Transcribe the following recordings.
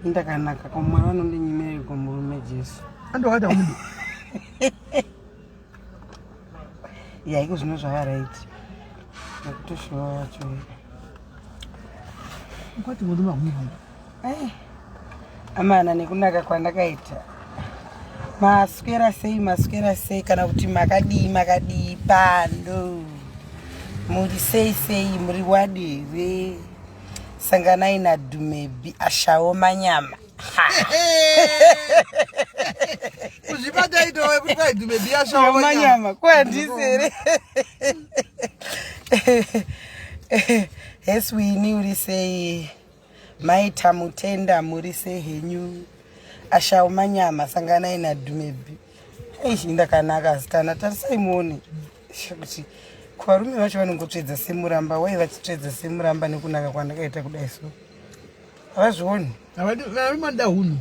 Ndakanaka ko Mwari vanondinyimireko murume Jesu. Andokata munhu. Ya iko zvino zvava right. Nekutoshuwa wacho. Kwati murume hamuzi. Eh. Amana nekunaka kwandakaita. Maswera sei maswera sei kana kuti makadii makadii pano. Muri sei sei muri wadi here? Sanganai naDumebi ashawo manyama. Kuzvibata itowe kuti kwai Dumebi ashawo manyama. Kwandisi here? Yes, Winnie uri sei? Maita mutenda muri sei henyu? Ashawo manyama sanganai naDumebi. Eish ndakanaka asikana tarisai muone. Kuti kuvarume vacho vanongotsvedza semuramba wai vachitsvedza semuramba nekunaka kwandakaita kudai so havazvioni. Varume vanoda hunhu.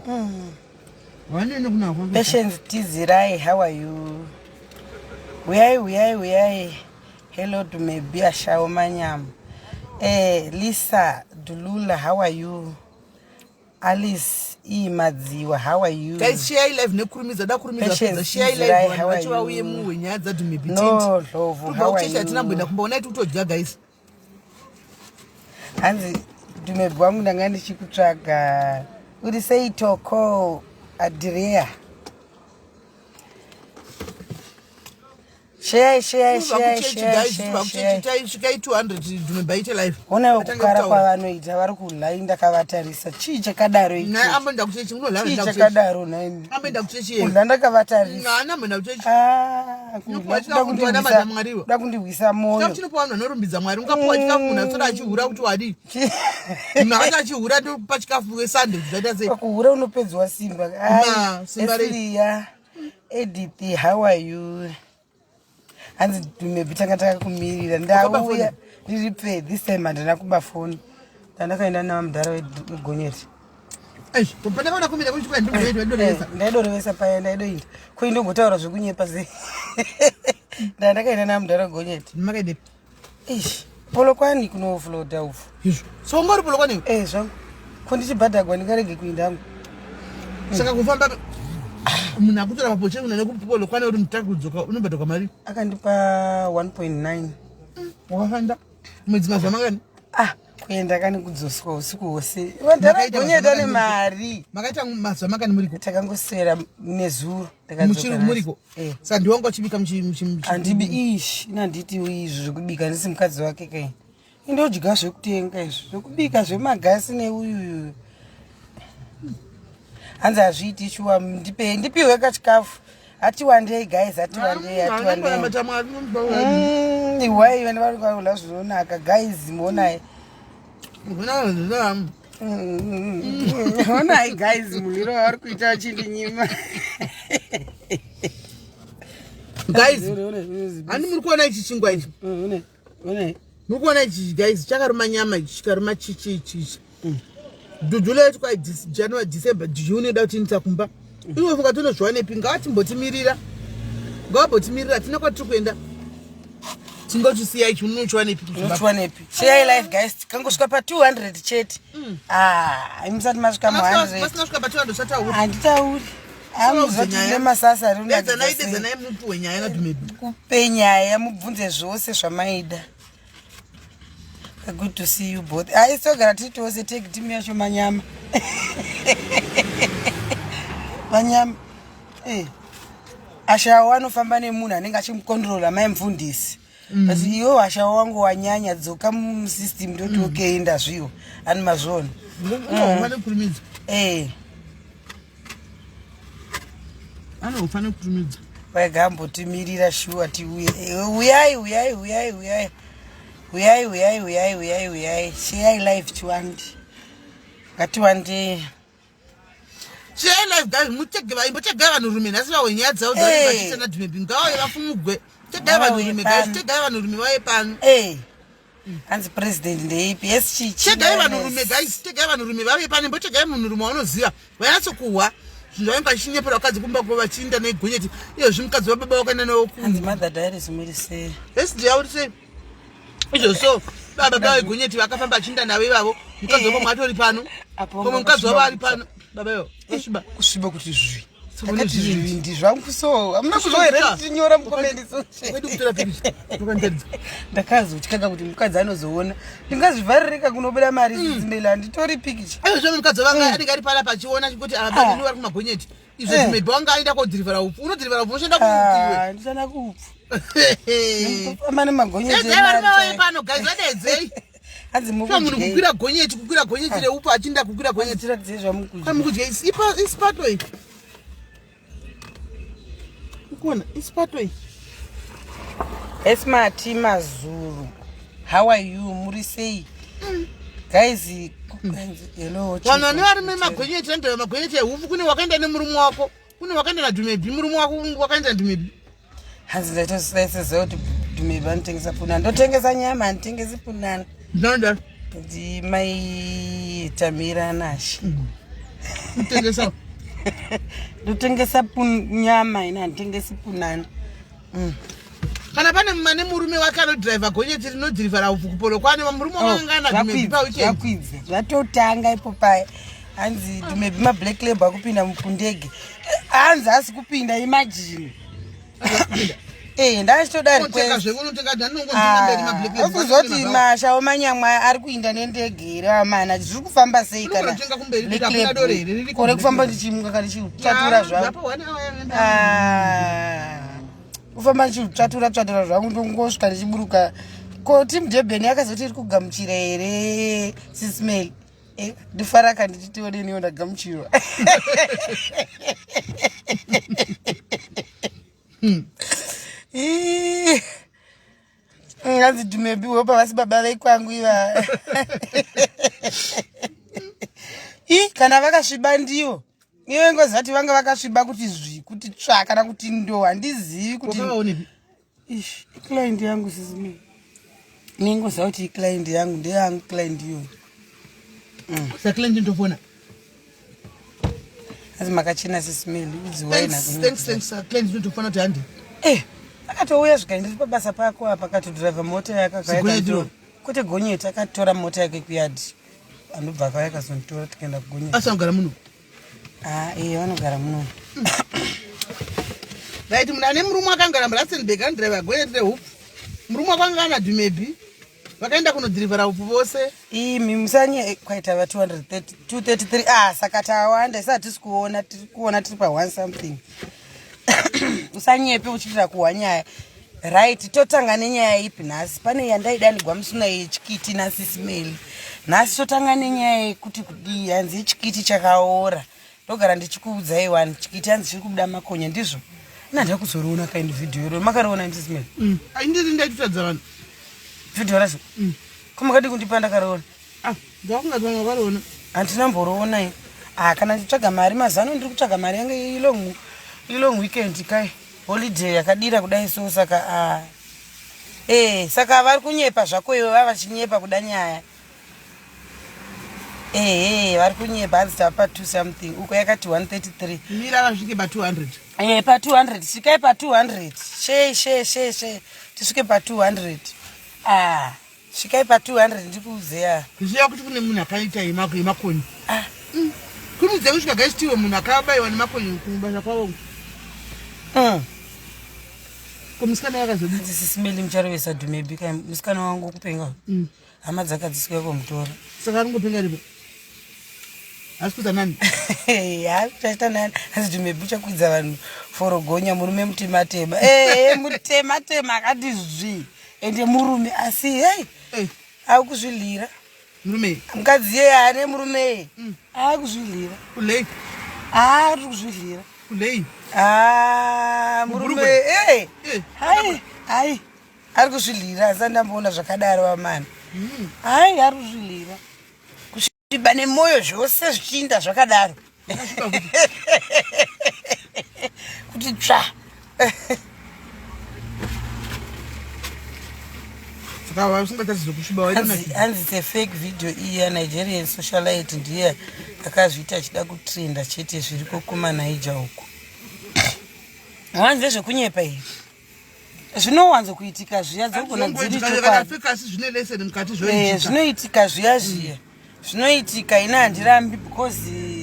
Vanene kunaka kwako. Patience Tizirai, how are you? Huyai, huyai, huyai. Hello Dumebi Ashawo Manyama. Eh, Lisa Dulula, how are you? Alice E Madziwa, how are you? Guys, share live nekurumidza da kurumidza Patience pedza share live Tizirai, vanhu how are vacho vauye you? muwe nyaya dzaDumebi No, Ndlovu, Kubva how are kuchechi hatina you? kumboenda kumba onai tikutodya guys. Hanzi Dumebi wangu ndanga ndichikutsvaga. Uri sei Toko Adrea? Share, share, Kubva share, kuchechi share, guys, share, kubva share. kuchechi taisvikai 200 Dumebi aite live. Onawo Atange kukara kutaura. kwavanoita vari kulai ndakavatarisa. Chii chakadaro Naye icho? amboenda kuchechi unohla Chii amboenda kuchechi. chakadaro nhaimi? Amboenda kuchechi yeye. Kudla ndakavatarisa. Haana amboenda kuchechi. Ah, kudla Nokuwa kuda chikafu kundihwisa ndiwana Mwariwa. kuda kundihwisa moyo. Chikafu chinopa vanhu vanorumbidza Mwari. Ungapuwa chikafu munhu aswera achihura kuti wadii. Munhu akati achihura ndokupa chikafu weSunday kuti zvaita sei. Pakuhura unopedzwa simba. Ma, simba rei? Esliya, Edith, how are you? Hanzi maybe tanga takakumirira. Ndauya ndiri pe this time handina kuba foni. Ndandakaenda namudhara wegonyeti. Eish, pandakaona kumira kuti kwai ndodorevesa ndodorevesa. Ndaidorevesa paya ndaidoinda. Ko indongotaura zvekunyepa sei. Ndandakaenda namudhara wegonyeti. Makaendepi? Eish, Polokwane kunoofloda ufu. Izvo. So ungori Polokwane? Eh, zvangu. Ko ndichibhadhagwa ndingarege kuinda hangu. Saka kufamba munhu akutora mapoche munhu nekuPolokwane uri mutaki kudzoka unobhadhagwa mari? Akandipa 1.9. Wakashanda mwedzi mazuva mangani? Ah, kuenda kani kudzoswa usiku hwose. Vadhara gonyeti ane mari. Makaita mazuva mangani muriko? Takangoswera nezuro. Ndakadzoka Muchiri nhasi. muriko? Eh. Saka ndiwe wanga uchibika muchi muchi muchi- Handibi ish, ini handiti izvi zvekubika ndisi mukadzi wake kai. Indodya zvekutenga izvi, zvekubika zvemagasi neuyuyu. Hanzi hazviiti shuwa ndipe ndipiwe kachikafu. Atiwandei guys, atiwandei, atiwandei. Ihwai vane vari kudya zvinonaka guys, muonai. Honai guys, muliro wavari kuita achindinyima. Guys, handi muri kuona ichi chingwa ichi? Muri kuona ichi guys, chakaruma nyama ichi, chikaruma chichi ichi. Dhudhula yetu kwai January, December, June yoda kutiinisa kumba. Iwe funga tinozviwanepi? Ngavatimbotimirira. Ngavambotimirira, tina kwatiri kuenda. Tingochisiya ichi, unochiwanepi kuZimbabwe? Unochiwanepi? Share live guys, kangosvika pa 200 chete. Ah, musati masvika mu 100. Pasina kusvika pa 200 usataura. Handitauri. Amuzoti nemasasa ari unakidza Dedzanai, sei. dedzanai mupiwe nyaya naDumebi. Kupe nyaya mubvunze zvose zvamaida. Good to see you both. Ah, isogara tiri tose tag team yacho manyama. Manyama. Eh. Ashawo anofamba nemunhu anenge achimukontrola mai mufundisi. But iwe ashawo wangu wanyanya dzoka musystem ndoti okay ndazviwo. Ani mazviona. Unofanira kurumidza. Eh. Anofanira kutumidza. Vaiga ambotimirira shuwa tiuye. Uyai uyai uyai uyai. Uyai uyai uyai uyai uyai. Share live chiwandi. Ngatiwandei. Share live guys, mutege vaimbo tegai vanhurume nhasi vawe nyaya dzavo Hey. dzavanenge naDumebi ngavauye vafumugwe. Tegai Ngavauye vanhurume guys, pano. tegai vanhurume vauye pano. Eh. Hanzi president ndeipi? Yes chichi. Tegai vanhurume guys, tegai vanhurume vauye pano, imbotegai munhurume waunoziva vanyatsokuhwa zvinhu zvavanenge vachinyepera vakadzi kumba kwavo vachiinda negonyeti iyozvi mukadzi wababa wakaenda nawo ku Hanzi mother diaries muri sei? Yes, ndiyauri sei? Izvo so Baba baba gonyeti vakafamba achinda navo ivavo. Mukadzi wavo mwatori pano. Komwe mukadzi wavo ari pano. Baba yo, vasviba. Kusviba kuti zvi. Takati zvivindi zvangu so. Hamuna kuzwa here tichinyora mucomment section. Wedu kutora pikicha. Ukandiratidza. Ndakazotyaka kuti mukadzi anozoona. Ndingazvivharireka kunobuda mari zimeli handitori pikicha. Ayo zvino mukadzi wanga anenge ari pala pachiona kuti ava baba vari kumagonyeti. Izvo maybe wanga aenda kodhirivhera upfu. Unodhirivhera upfu unoshanda kuupfu iwe. Ah, ndishanda kuupfu. Kufamba nemagonyeti. Edzai varume vauye pano guys vadedzei. Hanzi Sure munhu kukwira gonyeti kukwira gonyeti reupfu achinda kukwira gonyeti. Tiratidze zvamukudya. Kwamukudya ipa isipato iyi. Ukuona isipato iyi. Esmati Mazuru. How are you? Muri sei? Guys, hello. Vanhu vane varume magonyeti anodhira magonyeti ehupfu kune wakaenda nemurume wako kune wakaenda nadhumebi murume wako wakaenda nadhumebi. Hanzi ndaitosisaisiziva kuti Dhumebi anotengesa punani. Ndotengesa nyama, handitengesi punani. Ndinoda Ndimai Tamira Nashe. kutengesa Ndotengesa nyama ina handitengesi punani. Kana pane mane murume wake anodhiraivha gonyeti rinodhirivhara upfu kuPolokwane murume wake anga anadhumebi paweekend. Zvakwidza zvatotanga ipo paya. Hanzi Dhumebi mablack lab akupinda mukundege. Hanzi asi kupinda, imagine. Eh, ndachitoda Unotenga request. zve unotenga ndinongotenga mberi mablack label. Kuzoti mashawo manyamwa ari kuinda nendege here amana, zviri kufamba sei kana Unotenga kumberi Black kuti hakuna Label? doro here ririko Kore Black kufamba Label. ndichimuka kana ndichitsvatura zvangu. Apo one hour yaenda. Ah, kufamba ndichitsvatura tsvatura zvangu, ndongosvika ndichiburuka. Ko team Durban yakazoti iri kugamuchira here, Sismail? Eh, ndifaraka ndichitiwo neniwo ndagamuchirwa. Ii. Hanzi Dhumebi wopa vasi baba vekwangu iva. I kana vakasviba ndiwo iwe ngozati vanga vakasviba kuti zvi kuti tsva kana kuti ndo, handizivi kuti. Wakaonepi? Ish, iclient yangu sisimi, ningoziva kuti iclient yangu, ndeyangu client iyoyo. Saka client ndofona. Asi makachena sisimeli. Thanks, thanks, thanks. Saka client ndofona kuti handi. Eh, akatouya svika ndiri pabasa pako apa, akatodhiraivha mota yake. Zigonyeti iro? Kwete gonyeti, akatora mota yake kuyadhi, anobva akauya akazonditora tikaenda kugonyeti. Asi anogara muno? Ah, eh, vanogara muno. Right, munhu ane murume akangara muRustenburg anodhiraivha gonyeti rehupfu. Murume wako anga ana Dhumebi. Vakaenda kunodhirivhara upfu vose. Imi musanye kwaita va 230 233. Ah, saka tawanda isi hatisi kuona, tiri kuona tiri pa one something. Usanyepe uchiitira kuhwa nyaya. Right, totanga nenyaya ipi nhasi? Pane yandaidanigwa musuna yechikiti nasisimeli. Nhasi totanga nenyaya yekuti kudii? Hanzi chikiti chakaora. Ndogara ndichikuudzai wani, chikiti hanzi chiri kubuda makonya, ndizvo? Ina kuzoriona kaindi vhidhiyo iro, makariona msisimeli? Aindiri ndaitotadza vanhu. Vhidhiyo racho ko makadi kundipa ndakariona? Ah, ndakunga vanhu vakariona. Handina mboriona i. Ah, kana ndichitsvaga mari mazano, ndiri kutsvaga mari yange ilong weekend kai, holiday yakadira kudai so. Saka ah, eh, saka vari kunyepa zvako iwe, vava vachinyepa kuda nyaya. Ehe, vari kunyepa. Hanzi tava pa2 something, uko yakati 133. Mira vasvike pa200. Eh, pa200, svikai pa200. She she she she, tisvike pa200. Ah, svikai pa200 ndikuuzeya. Zviya kuti kune munhu akaita yemakonye. Ah. Kurudze kusvika gaisitiwe munhu akabayiwa nemakonye kubasa kwavo. Ko musikana yakazodii? Hanzi sisimeli mucharovesa Dhumebi kai, musikana wangu kupenga. Hama dzakadziswa komutora. Saka aringopenga ripo, asi kuita nani? Chaita nani? Hanzi Dhumebi uchakwidza vanhu forogonya, murume mutematema. Ee, mutematema akati zvi, ende murume asi hei. Eh. Akuzvilira. Murume? Mukadzi yeye ane murume akuzvilira. Kulei? Ari kuzvilira. Kulei? Ah, murume. Muburugwe? Eh. Eh. Hai hai, ari kuzvilira, asi andamboona zvakadaro vamani. Hai, ari kuzvilira, kusviba nemwoyo zvose zvichiinda zvakadaro kuti tsva. Saka usingatadzi kusviba waita. Hanzi it's a fake video iyi yaNigerian socialite, ndiye akazviita achida kutrenda chete, zviriko kumanaija uko. Wanzi zvekunyepa iyi. Zvinowanzo kuitika zviya dzogona dziri chokwadi. Zvine lesson mukati eh, zvoitika. Zvinoitika zviya zviya. Zvinoitika ini handirambi because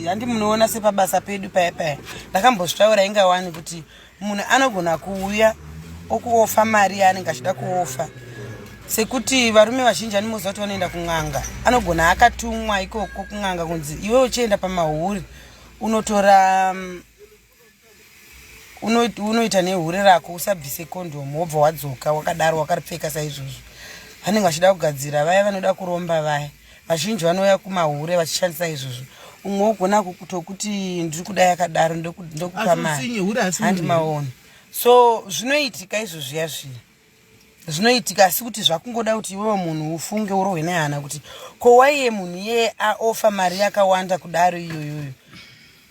handi munoona sepabasa pedu paya paya. Ndakambozvitaura inga wani kuti munhu anogona kuuya okuofa mari yaanenge achida kuofa sekuti varume vazhinji animoziva kuti vanoenda kun'anga anogona akatumwa ikoko kun'anga kunzi iwe uchienda pamahuri unotora mm, unoita nehure rako usabvise kondomu wobva wadzoka wakadaro wakaripfeka saizvozvo vanenge vachida kugadzira vaya vanoda kuromba vaya vazhinji vanouya kumahure vachishandisa izvozvo umwe wogona kutokuti ndiri kuda yakadaro ndokupa mari handi maona so zvinoitika izvo zviya zviya zvinoitika asi kuti zvakungoda kuti iwewe munhu ufunge urohwe nehana kuti ko waiye munhu iyeye aofa mari yakawanda kudaro iyoyoyo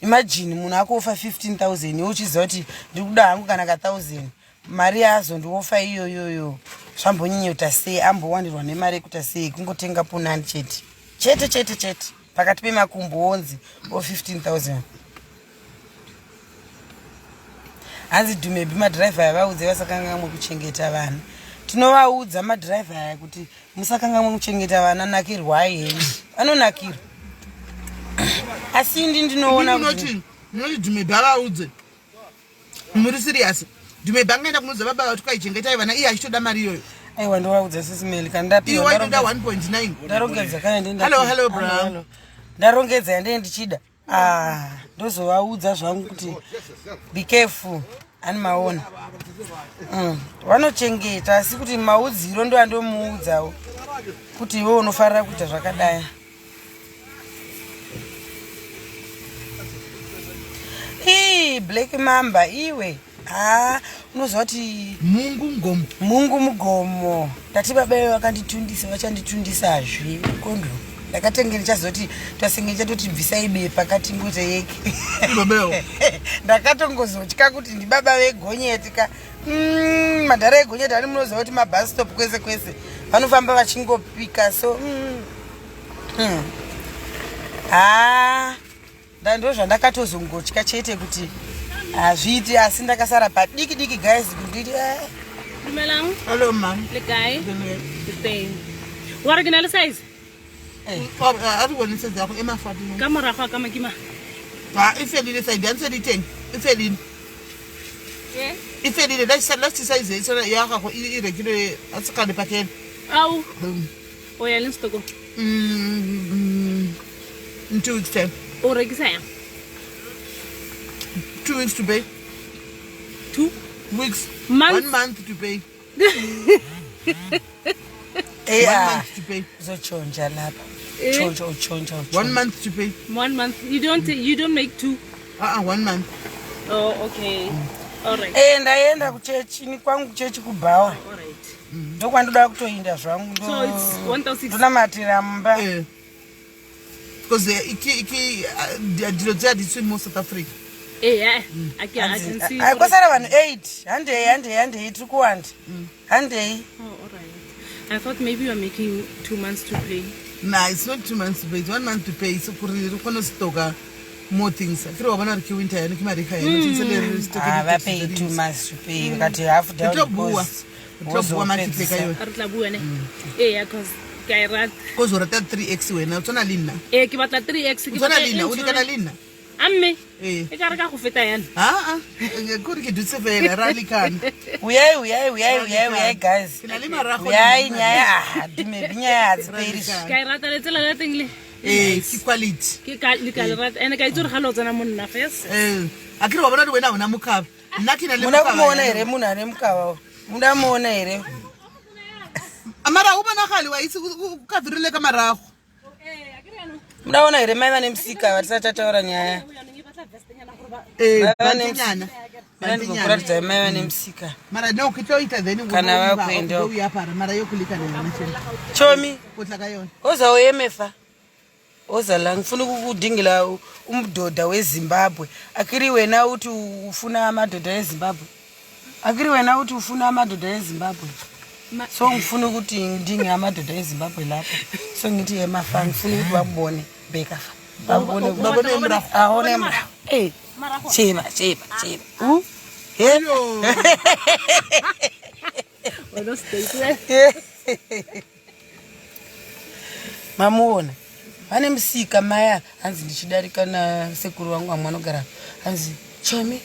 imagine munhu akuofa 15000 iwe uchiziva kuti ndiri kuda hangu kana ka 1000 mari yaazondiofa iyoyoyo zvambonyenyota sei ambowandirwa nemari yekuita sei kungotenga punani chete chete chete chete pakati pemakumbo onzi o 15000 hanzi dhumebi madhiraivha aya vaudze vasakangamwe kuchengeta vana tinovaudza madhiraivha aya kuti musakangamwe kuchengeta vana nakirwai henyu vanonakirwa asi ndi ndinoona munoti dhumebi avaudze muri serious dhumebi angaenda kunoudza baba vati kwaichengetai vana iye achitoda mari iyoyo aiwa ndovaudza sisimeli kandapiwa waitoda 1.9 ndarongedza kana hello hello bro ndarongedza yandee ndichida Ah, ndozovaudza zvangu kuti be careful ani maona mm, vanochengeta asi kuti maudziro ndo andomuudzawo kuti iwe unofarira kuita zvakadai ii black mamba iwe haa unoziva kuti mungu mugomo mungu mugomo ndati baba ivo vakanditundisa vachanditundisazve kondo ndakatenge ndichazoti tasenge ndichatoti bvisai bepa katingoita yeke ndakatongozotya kuti ndibaba vegonyeti ka mm, madhara egonyeti ani munoziva kuti mabus stop kwese kwese vanofamba vachingopika so mm. mm. haa ndozvandakatozongotya chete kuti hazviiti asi ndakasara padiki diki guys kunditi eh. Dumelang. Hello ma'am. Le kae? Le teng. Wa re ke na le size? Eh. A re bone size ya go ema fa dimo. Ka morago a ka makima. Ha e felile size ya ntse di teng. E felile. Eh? E felile last last size e tsena ya gago e rekile a se kgale pakele. Au. O ya leng setokong? In 2 weeks time. O rekisa yang? 2 weeks to pay. 2 weeks. Months? 1 month to pay. Yeah. 1 month to pay. Uzotshontsha lapha. Eh? Tshontsha utshontsha utshontsha. 1 month to pay. 1 month. You don't make 2. Uh-uh, 1 month. Oh, okay. All right. Eh, ndaenda kuchechi ni kwangu kuchechi kubhawa. All right. Ndokwandoda kutoinda zvangu. So it's 1600. Ndonamatira mumba. Eh. Because iki dilo tse di tswe mo South Africa. Eh, yeah. I can see. Ai kwasara vanhu 8. Handei, handei, handei tiri kuwanda. Handei. Oh, all right. I thought maybe you are making 2 months to pay. Nah, it's not 2 months to pay. It's 1 month to pay. So kuri re kgone stoka more things. Akere wa bona re ke winter yana ke mariga yana. Tshwanetse le re stoke Ah, di va taxi pay tse 2 dintsi. months to pay. Vakati half down. Re tlo bua. deposit. Re tlo bua mafitlhe ka yone. Re tla bua ne. Eh, yeah, cause ke a e rata. Cause o rata 3x wena, o tshwana le nna. Eh, ke batla 3x O ke tshwana batla le nna, o lekana le nna. A mme. Eh. E ka re ka go feta yana. Ah ah. Kore ke dutse fela ra lekana. Uyai, uyai, uyai, uyai, uyai guys. Ke na le marago. Uyai nyaya ah, dume nyaya hadziperi. Ke a e rata letsela la teng le. Eh, ke quality. Ke ka le ka le rata. Ene ka itse gore ga lo tsena mo nna fes. Eh, akere wa bona le wena ona mokaba. Nna ke na le Muna mokaba. kumuona here munhu ane mukava? Muda muona here? Mara o bonagale wa itse o kavirile ka marago. Mudaona here mai vane musika vatisati tataura nyaya? Eh, Mai vane bantinyana. Mira ndimbokuratidzai mai vane musika. Mara no ke tlo ita then Kana vakuenda o apara mara yo kulika le yona tjena. Chomi, O tla ka yona. ozauyemefa. Oza la ngifuna ukukudingela umdoda weZimbabwe. Akiri wena uthi ufuna amadoda eZimbabwe. Akiri wena uthi ufuna amadoda eZimbabwe. So ngifuna ukuthi ngidinge amadoda eZimbabwe lapha. So ngithi emafa ngifuna ukuthi bakubone bheka fa. Babone Babone emrago. Ahone emrago. Eh. Cheba, cheba, cheba. U? He? Yo. Mamuona vane musika maya, hanzi ndichidarika nasekuru vangu vamwe vanogara, hanzi chomi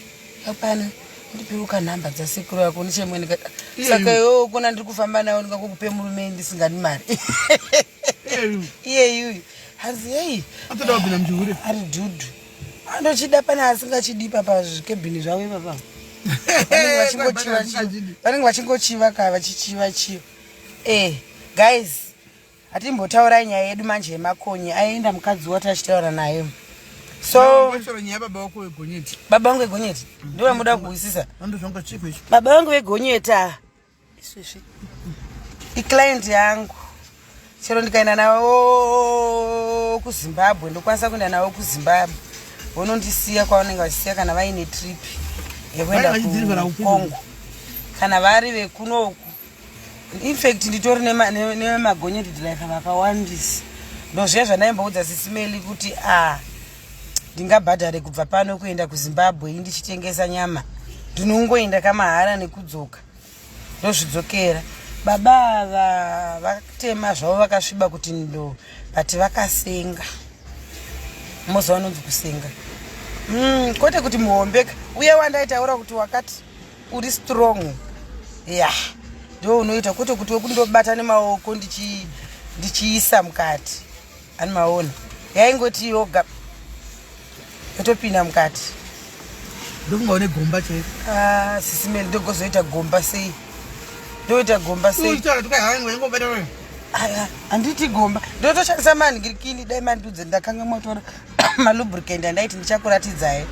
yapano ndipiuka nhamba dzasekuru vako nichemwe ndikati saka iwewe kuna ndiri kufamba nawo ndingakukupe murume ndisingadi mari iyeyuyu. Hanzi hei, ari dhudhu andochida pane asingachidi papa zvikebhini zvavo ipapa vanenge vachingochiva ka vachichiva chiva. Guys, hatimbotaurai nyaya yedu manje yemakonye aenda mukadzi wati achitaura naye. So baba vangu vegonyeti ndovamuda kuhwisisa. Baba vangu vegonyeta isvezvi iclient yangu. Chero ndikaenda navo kuZimbabwe, ndokwanisa kuenda navo kuZimbabwe, vonondisiya kwavanenge vachisiya kana vaine trip yekuenda kuCongo kana vari vekunoku. Infact nditori nemagonyeti driver vakawandisa. Ndozviya zvandaimboudza Sisimeli kuti a ndingabhadhare kubva pano kuenda kuZimbabwe ndichitengesa nyama, ndinongoenda kamahara nekudzoka ndozvidzokera. Baba ava vatema zvavo vakasviba kuti ndo, but vakasenga. Moziva vanonzi kusenga, kwete kuti muhombeka uye wandaitaura kuti wakati uri strong ya yeah. Ndo unoita kwete kuti wekundobata nemaoko ndichiisa mukati. Ani maona yaingoti yoga yotopinda mukati. Ndokunga une gomba chaiko. Ah, Sisimeli, ndogozoita gomba sei? Ndoita gomba sei? Handiti gomba, ndotoshandisa manhingirikini. Dai mandudze ndakanga matora malubricant andaiti ndichakuratidzai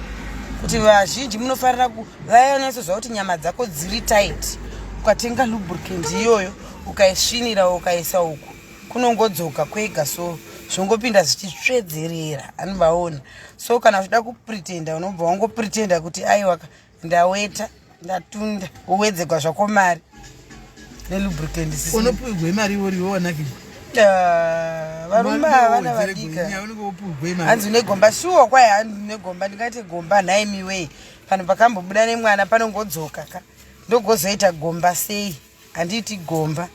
kuti vazhinji munofarira vaya nyatsoziva kuti nyama dzako dziri tight. Ukatenga lubricant iyoyo, ukaisvinira, ukaisa uku, kunongodzoka kwega, so zvongopinda zvichitsvedzerera. Anovaona. So kana uchida kupretenda, unobva wangopretenda kuti aiwa, ndaweta, ndatunda, wowedzegwa zvako mari nelubricant. Unopiwa mari iworiwo wanakirwa. Ah, varume havana vadika. Hanzi une gomba shuwa? Kwai hanzi une gomba. Ndingati gomba nhaimiwei? Pano pakambobuda nemwana panongodzoka ka, ndogozoita gomba sei? Handiti gomba.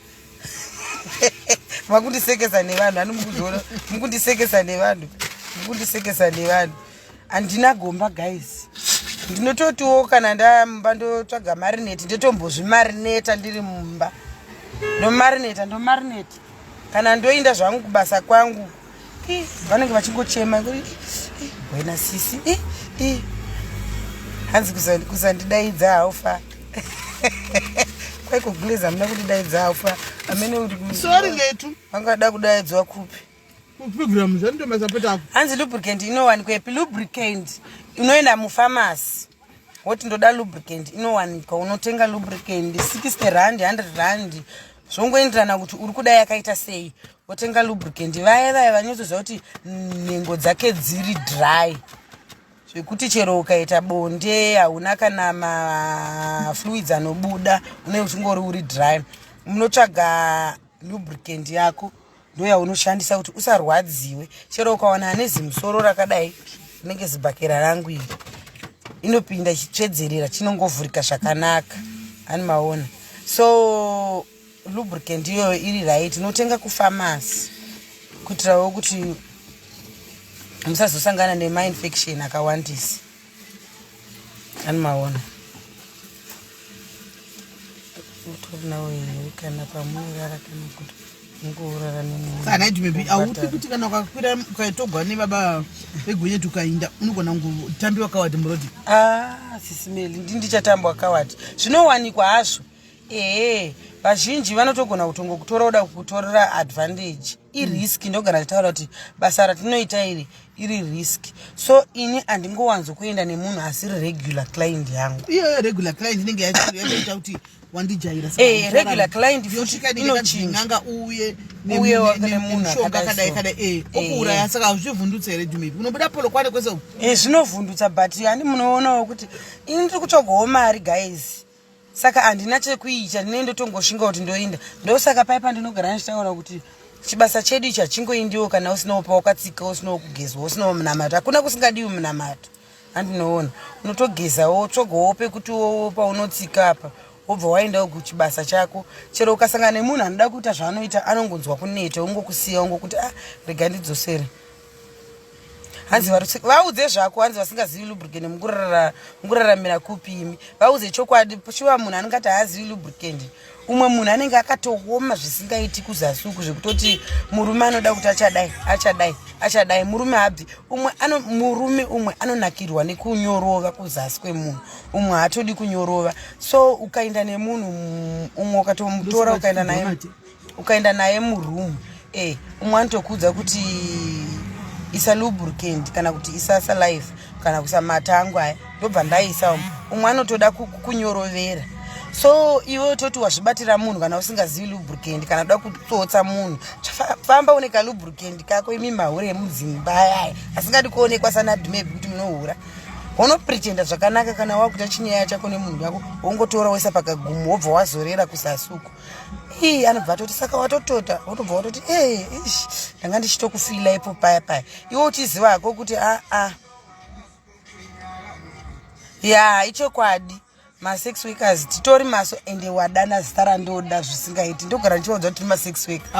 Makundisekesa nevanhu ani mukuzviona, mukundisekesa nevanhu, mukundisekesa nevanhu. Handina gomba guys. Ndinototiwo kana ndamumba ndotsvaga marinate, ndotombozvimarineta ndiri mumba, ndomarineta, ndomarineta. Kana ndoinda zvangu kubasa kwangu, vanenge vachingochema, "Wena sisi." Hanzi kusandidaidza haufa kwai kuglaze hamuna kundidaidza haufa amene uri. Sorry letu. Vangada kudaidzwa kupi? Kuprogram zvandomasapota ako. Hanzi lubricant inowanikwa lubricant unoenda mupharmacy woti ndoda lubricant, inowanikwa. Unotenga lubricant 60 rand, 100 rand, zvongoenderana kuti uri kuda yakaita sei. Wotenga lubricant. Vaya vaya vanotoziva kuti nhengo dzake dziri dry zvekuti chero ukaita bonde hauna kana mafluids anobuda, unenge uchingori uri dry, munotsvaga lubricant yako, ndo yaunoshandisa kuti usarwadziwe. Chero ukawana ane zimusoro rakadai rinenge zibhakera rangu iri, inopinda ichitsvedzerera, chinongovhurika zvakanaka. Ani maona? So lubricant iyoyo iri right, unotenga kupharmacy kuitirawo kuti musazosangana nemainfection akawandisa. Ani maona? Utorinawo here kana pamunorara kana kuti mungourara nemunhu? Kana maybe auti kuti kana ukakwira ukaitogwa nebaba vegonyeti ukainda, unogona kungotambiwa kawadi murodhi. Ah, Sisimeli, ndi ndichatambwa kawadi. Zvinowanikwa hazvo, ehe. Vazhinji vanotogona kutongokutora kuda kukutorera advantage. Irisk. Ndogara nditaura kuti basa ratinoita iri iri risk. So ini handingowanzokuenda nemunhu asiri regular client yangu. Iyoyo regular client inenge yatoita kuti wandijaira. Regular client futi yosvika inochinja. N'anga uye Uye nemunhu nemushonga akadai kadai so. Kadai okuuraya. Saka hazvivhundutsa here Dumebi unobuda Polokwane kwese uku? Zvinovhundutsa, but hani munoonawo kuti ini ndiri kutsvagawo mari guys, saka handina chekuita, ndinenge ndotongoshinga kuti ndoinda. Ndosaka pai pandinogara ndichitaura kuti chibasa chedu ichi hachingoindiwo kana usinawo pawakatsika, usinawo kugezwa, usinawo munamato. Hakuna kusingadiwi munamato. Andinoona unotogezawo, tsvogawo pekuti paunotsika apa. Wobva waendawo kuchibasa chako. Chero ukasangana nemunhu anoda kuita zvaanoita anongonzwa kuneta ongokusiya ongokuti ah rega ndidzosere. Hanzi vaudze zvako hanzi vasingazivi lubricant mukuraramira kupi imi. Vaudze chokwadi shuwa munhu anenge ati haazivi lubricant. Umwe munhu anenge akatooma zvisingaiti kuzasi uku zvekutoti murume anoda kuti achadai achadai achadai murume habvi umwe ano murume umwe anonakirwa nekunyorova kuzasi kwemunhu umwe haatodi kunyorova so ukaenda nemunhu umwe ukatomutora ukaenda naye ukaenda naye muroom eh umwe anotokuudza kuti isa lubricant kana kuti isa salive kana kuisa mata angu aya ndobva ndaisa umu umwe anotoda kunyorovera so iwe toti wazvibatira munhu kana usingazivi lubricant kana kuda kutsotsa munhu famba une kalubricant kako imi mahure emudzimba ayaya asingadi kuonekwa sanadmebi kuti munohura unopretenda zvakanaka kana wakuita chinyaya chako nemunhu wako wongotora woisa pakagumo wobva wazorera kuzasi uko ii anobva atoti saka watotota wotobva watoti ee ish ndanga ndichitokufila ipo paya paya iwe uchiziva hako kuti aa ah, ya ichokwadi masex workers titori maso ende wadana zita randoda zvisingaiti ndogara ndichivaudza kuti tiri masex worker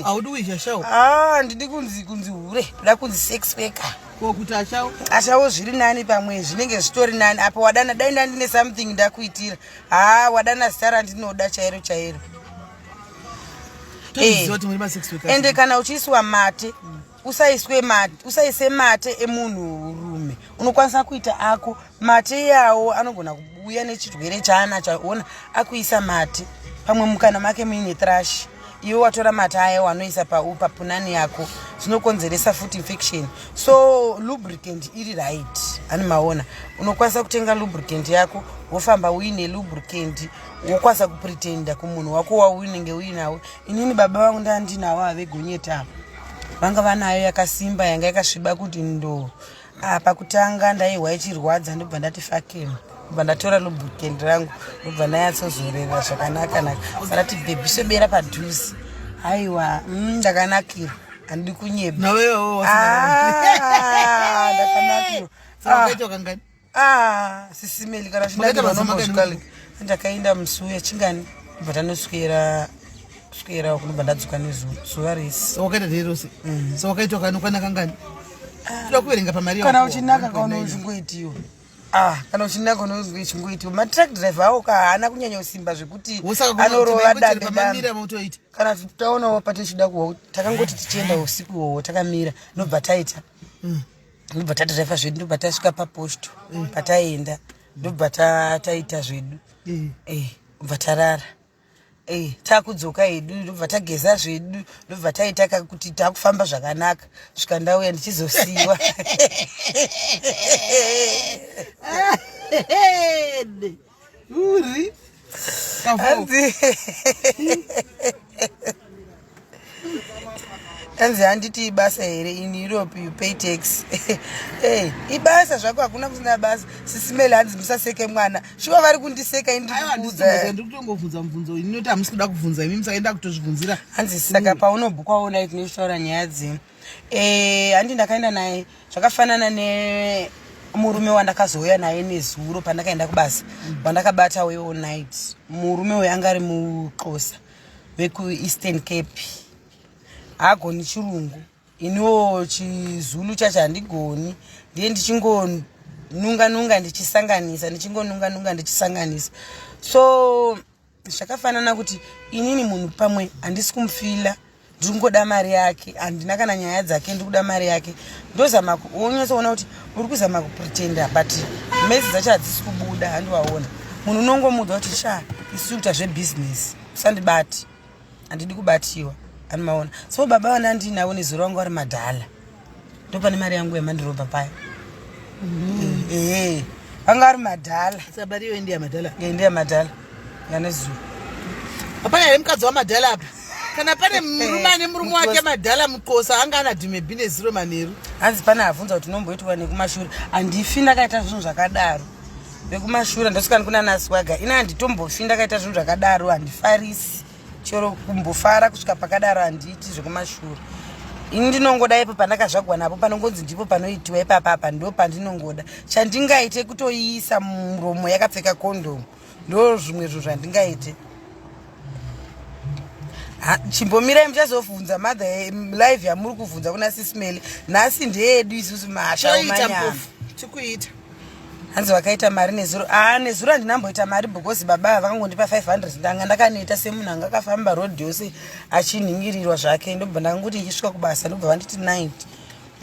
haudi kuisha shawo ah ndidi kunzi kunzi hure ndoda kunzi sex worker ko kuti ashawo ashawo zviri nani pamwe zvinenge zvitori nani apo wadana dai ndandine something ndakuitira haa wadana zita randinoda chairo chairo toziva kuti muri masex workers ende kana uchiiswa mate usaiswe mate usaise mate emunhu rume unokwanisa kuita ako mate iyawo anogona kuuya nechirwere chaanacho ona akuisa mate pamwe mukana make muine trash iwe watora mate aya wanoisa papunani yako zvinokonzeresa futi infection so lubricant iri right ani maona unokwanisa kutenga lubricant yako wofamba uine lubricant wokwanisa kupretenda kumunhu wako waunenge uinawo inini baba vangu ndandinawo avegonyeti ava vanga vanayo yakasimba yanga yakasviba kuti ndo ah, pakutanga ndaihwa ichirwadza ndobva ndati fakem ndobva ndatora lubricant rangu ndobva ndayatsozorera zvakanaka naka sarati bhebhi swebera padhuze haiwa mm, ndakanakirwa handidi kunyeba ah, ndakanakirwa ah. Ah, sisimeli kana chinakirwa ndakaenda musi uya chingani ndobva tanoswera swera uko ndobva ndadzoka nezuva zuva rese wakaita day rose mm. so wakaitwa kanokwana kangani ah. toda kuverenga pamari kana uchinaka kaona uchingoitiwa ah kana uchinaka unozi uchingoitiwa matruck driver awo ka haana kunyanya kusimba zvekuti anorova dambe dambe kana taonawo patichida kuwa takangoti tichienda usiku iwowo takamira ndobva taita mm. Ndobva tadriver zvedu ndobva tasvika paposto mm. pataienda ndobva taita zvedu mm. eh, bva tarara eh, takudzoka hedu ndobva tageza zvedu ndobva taita kakuti takufamba zvakanaka svika ndauya ndichizosiiwa uri hanzi hanzi handiti ibasa here in europe you pay tax hey, ibasa zvako hakuna kusina basa sisimele hanzi musaseke mwana shuwa vari kundiseka indikuudza ndikutongobvunza mubvunzo inoti hamusi kuda kubvunza imi musaenda kutozvibvunzira hanzi saka paunobhukwawo naye tinotaura nyaya dzino Eh, handi ndakaenda naye zvakafanana nemurume wandakazouya naye nezuro pandakaenda kubasa wandakabata weall night murume uyo anga ari muxhosa vekueastern cape haagoni chirungu iniwo chizulu chacho handigoni ndiye ndichingonunga nunga ndichisanganisa ndichingonunga nunga ndichisanganisa so zvakafanana kuti inini munhu pamwe handisi kumufila ndiri kungoda mari yake handina kana nyaya dzake ndiri kuda mari yake ndozama wonyatsoona kuti uri kuzama kupretenda but mezi dzacho hadzisi kubuda handiwaona munhu unongomuudza kuti sha isu kuita zvebhizinesi usandibati handidi kubatiwa anomaona so baba vana ndinavo nezuro vangu vari madhala ndopane mari yangu yamandirobha paya mm. ee vanga vari madhala ndiya madhala yanezuro hapana here mukadzi wamadhala apa kana pane murume ane murume wake madhala mukosa anga ana dhimebhi nezuro manheru hanzi pane abvunza kuti unomboitwa nekumashure handifi ndakaita zvinhu zvakadaro vekumashure ndosvika kuna naswaga ini handitombofi ndakaita zvinhu zvakadaro handifarisi chero kumbofara kusvika pakadaro handiiti zvekumashure ini ndinongoda ipo pandakazvagwa napo panongonzi ndipo panoitiwa ipapa apa ndo pandinongoda chandingaite kutoiisa muromo yakapfeka kondomu Ndo zvimwe zvinhu zvandingaite. Chimbomirai muchazovhunza mother eh, live yamuri kuvhunza kuna sismeli nhasi ndeyedu isusu mashaomanyama tikuita hanzi vakaita mari nezuro aa ah, nezuro handinamboita mari because baba vakangondipa 500 ndanga ndakaneta semunhu anga akafamba road yose achinhingirirwa zvake ndobva ndangoti ndichisvika kubasa ndobva vanditi 90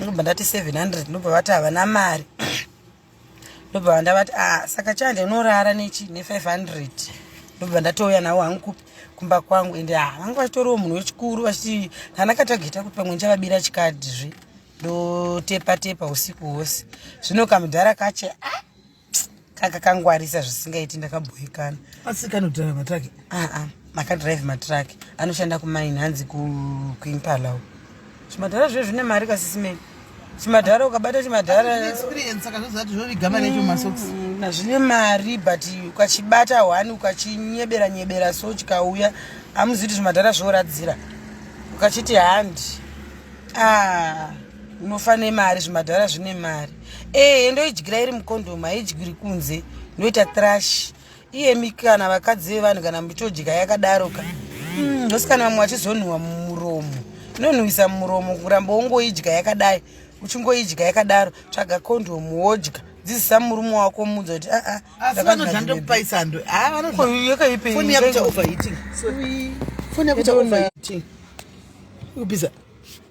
ndobva ndati 700 ndobva vati havana mari ndobva ndavati ah saka chande unorara nechi ne500 ndobva ndatouya nawo hangu kupi kumba kwangu ende ah vanga vachitoriwo munhu wechikuru vachiti kana katageta kuti pamwe ndichavabira chikadhi zve ndotepa tepa usiku hwose zvino kamudhara kache ah kaka kangwarisa zvisingaiti ndakabhoikana asi kanodrive matraki aa ah, ah, makadrive matraki anoshanda kumaini hanzi kuimpala uko Chimadhara zve zvine mari kasisimeni. Chimadhara ukabata chimadhara experience saka zvozati zvoviga mari yacho mumasocks. Mm, zvine mari but ukachibata one ukachinyebera nyebera so chikauya amuzivi kuti zvimadhara zvoradzira. Ukachiti handi. Ah, unofa nemari zvimadhara zvine mari. Eh, ndoidyira iri mukondomu haidyiri kunze. Ndoita trash. Iyemi kana vakadzi vevanhu kana muchitodya yakadaro ka hmm, ndosikana vamwe vachizonhuwa mumuromo inonhuwisa mumuromo kuramba wongoidya yakadai uchingoidya yakadaro tsvaga kondomu wodya dzidzisa murume wako muudza kuti aa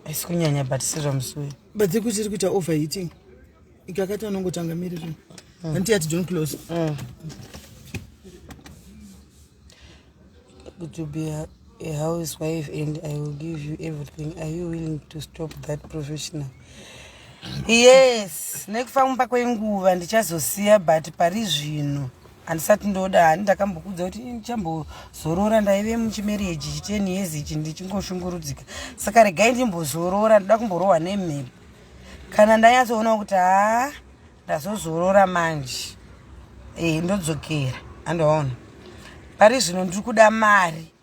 aisi kunyanya but sezvamusuyo but dzekuti iri kuita overheating ikakati anongotanga miri zvinhu mm. anti yati john close mm. to be a, a housewife and i will give you everything are you willing to stop that professional yes nekufamba kwenguva ndichazosiya but pari zvino handisati ndoda hani ndakambokudza kuti ndichambozorora ndaive muchimereji chi10 years ichi ndichingoshungurudzika saka regai ndimbozorora ndoda kumborohwa nemhepo kana ndanyatsoona kuti haa ndazozorora manje e, ndodzokera andoona pari zvino ndiri kuda mari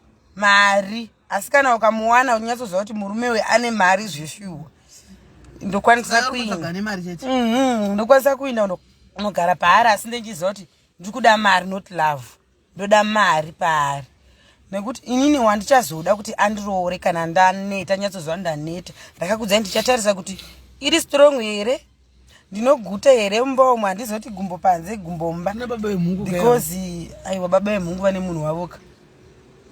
mari asi kana ukamuwana unyatsoziva kuti murume uyu ane mari zveshuwa ndokwanisa kuinda mhm, ndokwanisa kuinda unogara paari asi ndendichiziva kuti ndiri kuda mari not love ndoda mari paari nekuti inini wandichazoda kuti andiroore kana ndaneta nyatsoziva ndaneta ndakakudzai ndichatarisa kuti iri strong here ndinoguta here mumba umu handizoti gumbo panze gumbo mumba because aiwa baba vemhungu vane munhu wavoka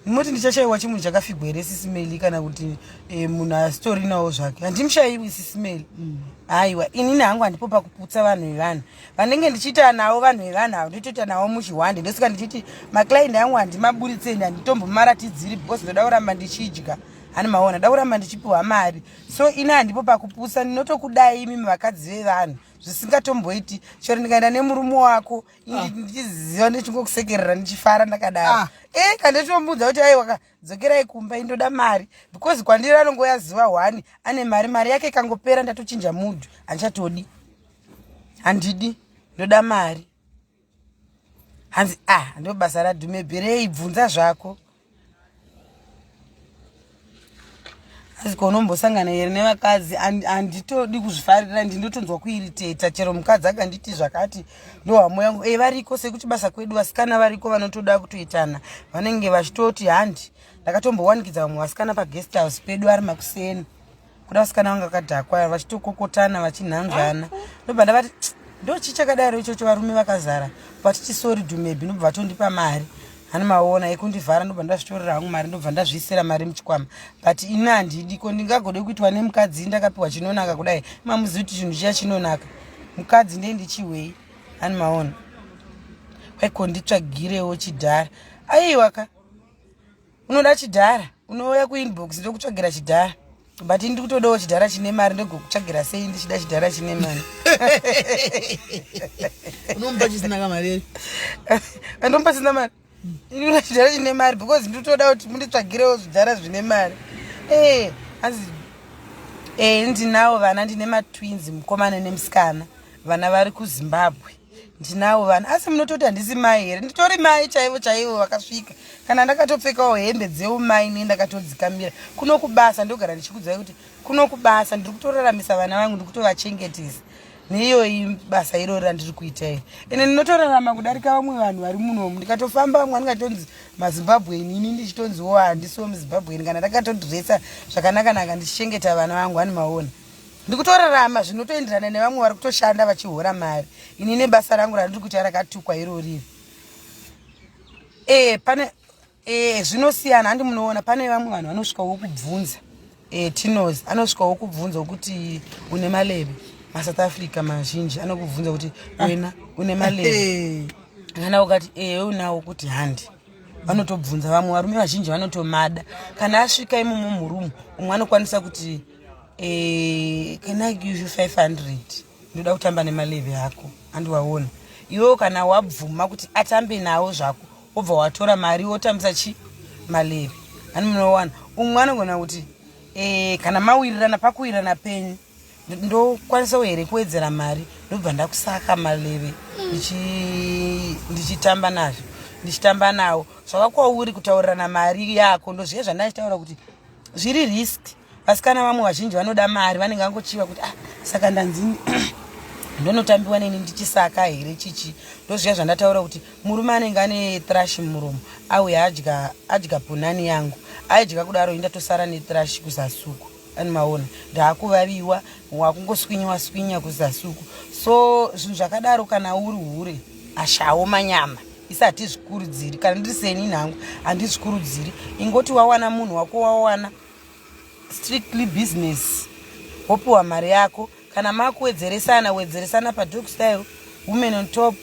moti ndichashaiwa chimunhu chakafigwa here sisimeli kana kuti eh, munhu asitorinawo zvake handimushaiwi sisimeli mm. aiwa inini hangu handipo pakuputsa vanhu vevanhu vanenge ndichiita navo vanhu vevanhu avo nditoita navo muchihwande ndosika ndichiti maclient angu handimaburitse ende handitombomaratidziri because ndoda kuramba ndichidya hani maona da kuramba ndichipiwa mari so ini handipo pakuputsa ndinotokudai imimi vakadzi vevanhu zvisingatomboiti chero ndikaenda nemurume wako ah. ndichiziva ndichingokusekerera ndichifara ndakadaro ah. e eh, kanditomuudza kuti aiwa dzokerai kumba indoda mari because kwandiri anongoya zuva one ane mari mari yake ikangopera ndatochinja mudhu handichatodi handidi ndoda mari hanzi ah ndo basa radhume bherei bvunza zvako asi ko unombosangana here nevakadzi handitodi kuzvifarira ndinotonzwa kuiriteta chero mukadzi akanditi zvakati ndohamo yangu e variko sekuti basa kwedu vasikana variko vanotoda kutoitana vanenge vachitoti handi ndakatombowanikidza vamwe vasikana paguest house pedu ari makuseni kuda vasikana vanga vakadhakwa vachitokokotana vachinhanzvana ndobva ndavati ndochii chakadaro ichocho varume vakazara vatiti sori dhumebi ndobva vatondipa mari hani maona ekundivhara ndobva ndazvitorera hangu mari ndobva ndazviisira mari muchikwama but ini handidi ko ndingagode kuitwa nemukadzi ndakapiwa chinonaka kudai mamuzivi kuti chinhu chiya chinonaka mukadzi ndee ndichihwei hani maona kwaiko nditsvagirewo chidhara aiwa ka unoda chidhara unouya kuinbox ndokutsvagira chidhara but ndiri kutodawo chidhara chine mari ndogokutsvagira sei ndichida chidhara chine mari unomupa chisina kamari andomupa chisina mari inoda chidhara chine mari because ndiri kutoda kuti munditsvagirewo zvidhara zvine mari ee hanzi ee ndinawo vana ndine matwins mukomana nemusikana vana vari kuzimbabwe ndinawo vana asi munototi handisi mai here nditori mai chaivo chaivo vakasvika kana ndakatopfekawo hembe dzeumai ne ndakatodzikamira kuno kubasa ndogara ndichikudzai kuti kuno kubasa ndiri kutoraramisa vana vangu ndiri kutovachengetesa Neiyoyi basa irori randiri kuita iri, ende ndinotorarama kudarika vamwe vanhu vari munomu. Ndikatofamba vamwe andingatonzi maZimbabwean, ini ndichitonziwo handisiwo muZimbabwean, kana ndakatodresa zvakanakanaka ndichichengeta vana vangu. Ani maona, ndikutorarama zvinotoenderana nevamwe vari kutoshanda vachihora mari. Ini nebasa rangu randiri kuita rakatukwa iroriri. E, pane e, zvinosiyana handi munoona pane vamwe vanhu vanosvikawo kubvunza e, tinos anosvikawo kubvunza kuti une maleve. MaSouth Africa mazhinji anokubvunza kuti wena une maleve. Kana ukati ehe unawo, kuti handi vanotobvunza. Vamwe varume vazhinji vanotomada. Kana asvika imomo murumu, umwe anokwanisa kuti e, "Can I give you 500? Ndoda kutamba nemaleve ako." Andiwaona iwewo, kana wabvuma kuti atambe nawo zvako, wobva watora mari wotambisa chi maleve. Ani munowana umwe anogona kuti e, kana mawirirana, pakuwirirana penyu, "Ndokwanisawo here kuwedzera mari, ndobva ndakusaka maleve ndichitamba nazvo, ndichitamba nawo?" Zvava kwauri kutaurirana mari yako. Ndozviye zvandachitaura kuti zviri risk. Vasikana vamwe vazhinji vanoda mari, vanenge vangochiva kuti, "Ah, saka ndanzi ndonotambiwa neni ndichisaka here?" Chichi ndozviya zvandataura kuti murume anenge ane trash mumuromo, auya adya, adya punani yangu, aidya kudaro, indatosara netrash kuzasuku. Ani maona, ndaakuvaviwa, wakungoswinyiwa swinya kuzasuku. So zvinhu zvakadaro, kana uri hure, ashawo manyama isi hatizvikurudziri. Kana ndiri seni nhangu, handizvikurudziri. Ingoti wawana munhu wako, wawana strictly business, wopiwa mari yako. Kana makuwedzeresana, wedzeresana padog style, women on top,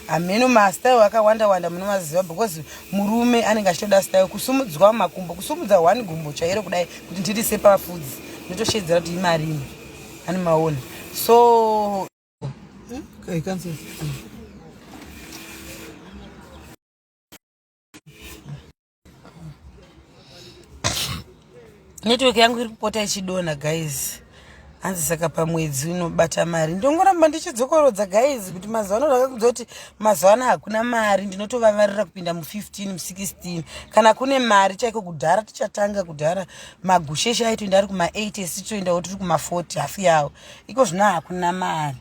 hameno mastyle akawanda wanda munomaziva, because murume anenge achitoda style, kusumudzwa makumbo, kusumudza one gumbo chairo kudai kuti ndiri sepafudzi, ndotoshedzera kuti imarini. Ani maona? So Okay, cancel. Network yangu iri kupota ichidonha, guys. Hanzi saka pamwedzi unobata mari? Ndongoramba ndichidzokorodza, guys, kuti mazuva ano, ndakakudza kuti mazuva ano hakuna mari. Ndinotovavarira kupinda mu15, mu16 kana kune mari chaiko. Kudhara tichatanga, kudhara magusheshe aitoenda ari kuma8, esi titoendawo tiri kuma40, hafu yawo. Iko zvino hakuna mari,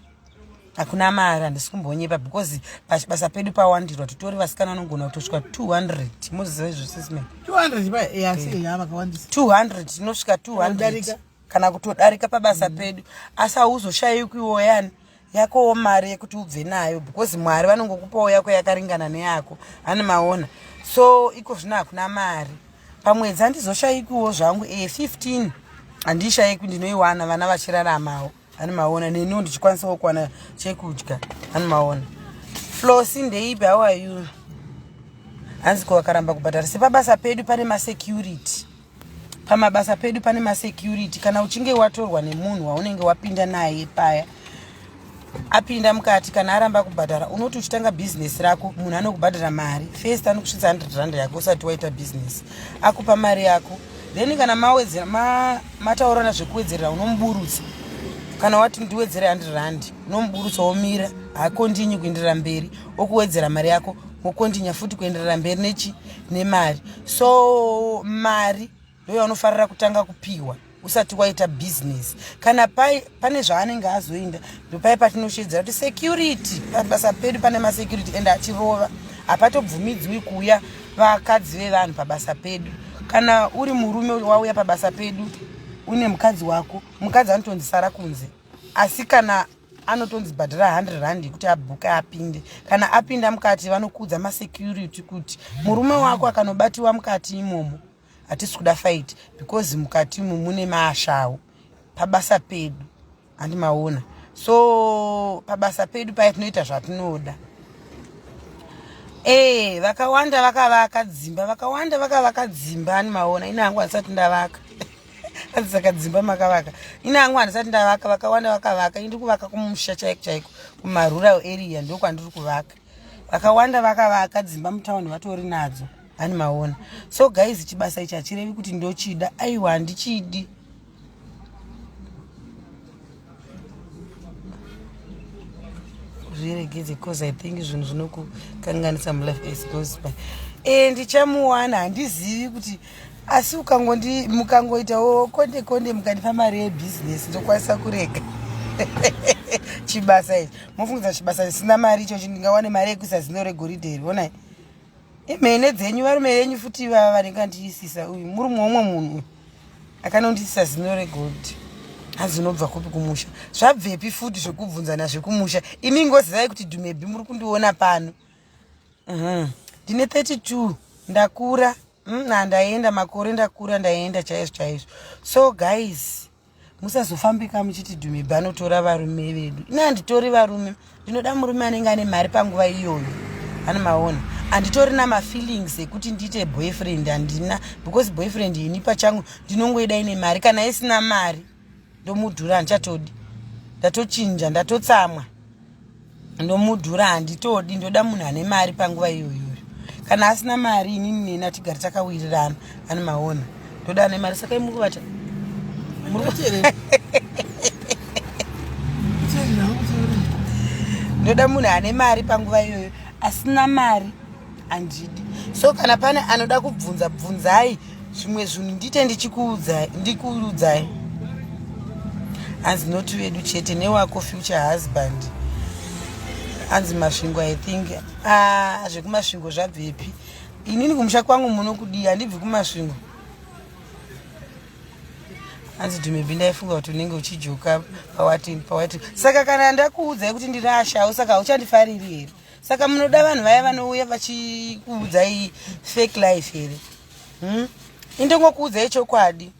hakuna mari. Handisi kumbonyepa, because pachibasa pedu pawandirwa, titori vasikana vanogona kutosvika 200. Moziva izvo, sisman? 200 pa asi ya vakawandisa. 200, tinosvika 200. Kudarika. Kana kutodarika pabasa pedu. Asi hauzoshayikwiwo yani yakowo mari yekuti ubve nayo, because Mwari vanongokupawo yako yakaringana neyako. Hani maona? So iko zvino hakuna mari. Pamwedzi handizoshayikwiwo zvangu e 15, handishayikwi, ndinoiwana, vana vachiraramawo. Hani maona? Neniwo ndichikwanisawo kuwana chekudya. Hani maona? Flosi ndeipi? How are you? Hanzi ko vakaramba kubhadhara? Sepabasa pedu pane masecurity, pamabasa pedu pane masecurity. Kana uchinge watorwa nemunhu waunenge wapinda naye paya, apinda mukati, kana aramba kubhadhara, unoti uchitanga bhizinesi rako, munhu anokubhadhara mari first, anokusvitsa 100 rand yako usati waita bhizinesi, akupa mari yako. Then kana mawedzera, mataurana zvekuwedzerera, unomuburutsa. Kana wati ndiwedzere 100 rand, unomuburutsa, womira, hakontinyi kuenderera mberi, okuwedzera mari yako, wokontinya futi kuenderera mberi nechi nemari. So mari ndoyaunofarira kutanga kupiwa usati waita bhizinesi. Kana pane zvaanenge azoinda, ndopai patinoshedzera kuti security. Pabasa pedu pane masecurity, ende achirova. Hapatobvumidzwi kuuya vakadzi vevanhu pabasa pedu. Kana uri murume wauya pabasa pedu une mukadzi wako, mukadzi anotonzi sara kunze. Asi kana anotonzi bhadhara 100 rand yekuti abhuke apinde. Kana apinda mukati, vanokudza masecurity kuti murume wako akanobatiwa mukati imomo, hatisi kuda fight, because mukati umu mune maashawo pabasa pedu. Handimaona? So pabasa pedu paya tinoita zvatinoda. E, vakawanda vakavaka dzimba, vakawanda vakavaka dzimba. Ani maona? Ine hangu handisati ndavaka. Hanzi saka dzimba makavaka? Ine hangu handisati ndavaka. Vakawanda vakavaka, indiri kuvaka kumusha chaiko chaiko, kumarural area ndokwandiri kuvaka. Vakawanda vakavaka dzimba mutaundi, vatori nadzo. Hani maona? So guys, chibasa ichi hachirevi kuti ndochida. Aiwa, handichidi. Zviregedze, cause I think zvinhu zvinokukanganisa mulife as goes by. E, ndichamuwana, handizivi kuti, asi ukangondi mukangoitawo konde konde, mukandipa mari yebhizinesi, ndokwanisa kurega. Chibasa ichi mofungidza chibasa chisina mari ichochi, ndingawane mari yekuisa zino regoridhe here? Onai imhene dzenyu, varume venyu futi ivava vanenge andiisisa. Uyu murume womwe munhu uyu akanondiisisa zino regold. Hanzi unobva kupi kumusha? Zvabvepi futi zvekubvunzana zvekumusha? Imi ngozivai kuti Dhumebi muri kundiona pano. Ndine 32, ndakura. Ndaenda makore, ndakura, ndaenda chaizvo chaizvo. So guys, musazofambika muchiti Dhumebi anotora varume vedu. Ine handitori varume. Ndinoda murume anenge ane mari panguva iyoyo, ane maona. Handitori namafeelings ekuti ndiite boyfriend, handina, because boyfriend ini pachangu ndinongoida ine mari. Kana isina mari ndomudhura, handichatodi. Ndatochinja, ndatotsamwa, ndomudhura, handitodi. Ndoda munhu ane mari panguva iyoyoyo. Kana asina mari, inini neni atigari takawirirana, ane maona. Ndoda ane mari. Saka imuri kuvata. Ndoda munhu ane mari panguva iyoyo. Asina mari handidi. So kana pane anoda kubvunza, bvunzai zvimwe zvinhu, ndiite ndikuudzai. Hanzi noti vedu chete newako future husband. Hanzi Masvingo, I think. Ah, zvekuMasvingo zvabvepi? Inini kumusha kwangu muno kudii? Handibvi kuMasvingo. Hanzi Dhumebi, ndaifunga kuti unenge uchijoka pawati pawati. Saka kana ndakuudzai kuti ndiri ashawo, saka hauchandifariri here? Saka munoda vanhu vaya vanouya vachikuudzai fake life here, Indongokuudzai chokwadi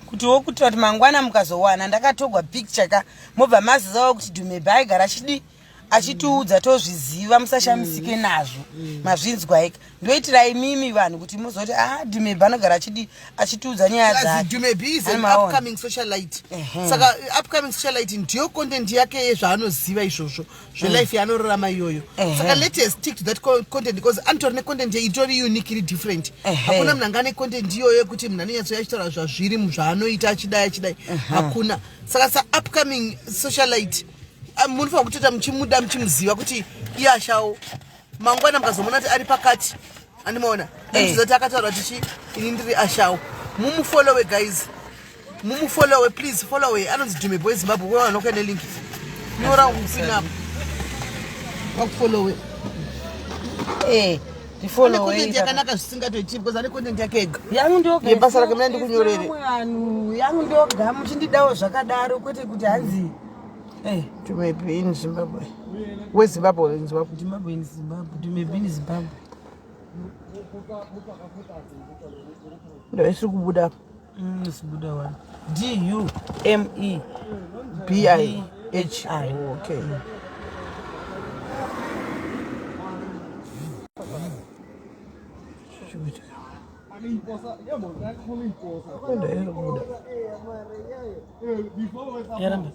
kuti wokuitira kuti mangwana mukazowana ndakatogwa picture ka, mobva mazivawo kuti Dhumebhi aigara achidi achitiudza, tozviziva. Musashamisike nazvo. Mazvinzwaika? Ndoitira imimi vanhu kuti muzoti, a ah, Dhumebhi anogara achidi achitiudza nyaya dzake. Dhumebi is an upcoming socialite. Saka upcoming socialite ndiyo content yake yezvaanoziva izvozvo zvelife yaanorarama iyoyo. Saka let us stick to that content because anotori necontent itori unique, iri different. Hakuna munhu anga necontent iyoyo yekuti munhu anonyatsoya achitaura zvazviri, zvaanoita, achidai achidai, hakuna. Saka saupcoming socialite, munofanira kutoita muchimuda, muchimuziva kuti iye ashawo. Mangwana mukazomuona kuti ari pakati, andimaona muchiziva akataura kuti chi ini ndiri ashawo. Mumufollowe guys, mumufollowe please, followe. Anonzi Dhume Boy Zimbabwe. Kuva vanokuya nelink, nyora upinapo vakufollowe. Ane content yakanaka zvisingatoiti because ane content yake ega. Yangu ndoga. Yebasa rake. Mina ndikunyorere. Vanhu yangu ndoga, muchindidawo zvakadaro, kwete kuti hanzi Dhumebi in Zimbabwe, weZimbabwe in Zimbabwe. Zimbabwe in Zimbabwe, Dhumebi in Zimbabwe. Ndo isiri kubuda. Isibuda one, D U M E B I H I. Okay. Ndo iri kubuda. Yaramba.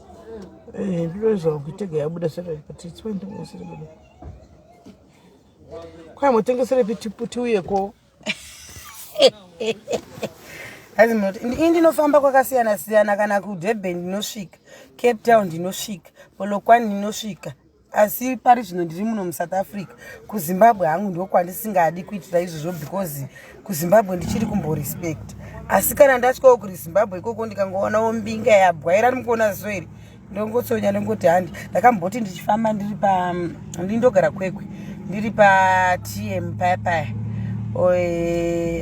Ndinoziva kuitega yabuda sera, but it's fine. Ndingasiri buda kwai mutengeserepi tiuyeko. Ini ndinofamba kwakasiyana siyana. Kana kuDurban ndinosvika, Cape Town ndinosvika, Polokwane ndinosvika, asi pari zvino ndiri muno muSouth Africa. KuZimbabwe hangu ndokwandisingadi kuitira izvozvo because kuZimbabwe ndichiri kumborespect. Asi kana ndasvikawo kuriZimbabwe ikoko, ndikangoonawo mbinga yabwaira, mukuona ziso iri, ndongotsonya, ndongoti handi. Ndakamboti ndichifamba ndiri pa ndindogara Kwekwe, ndiri paTM paya paya,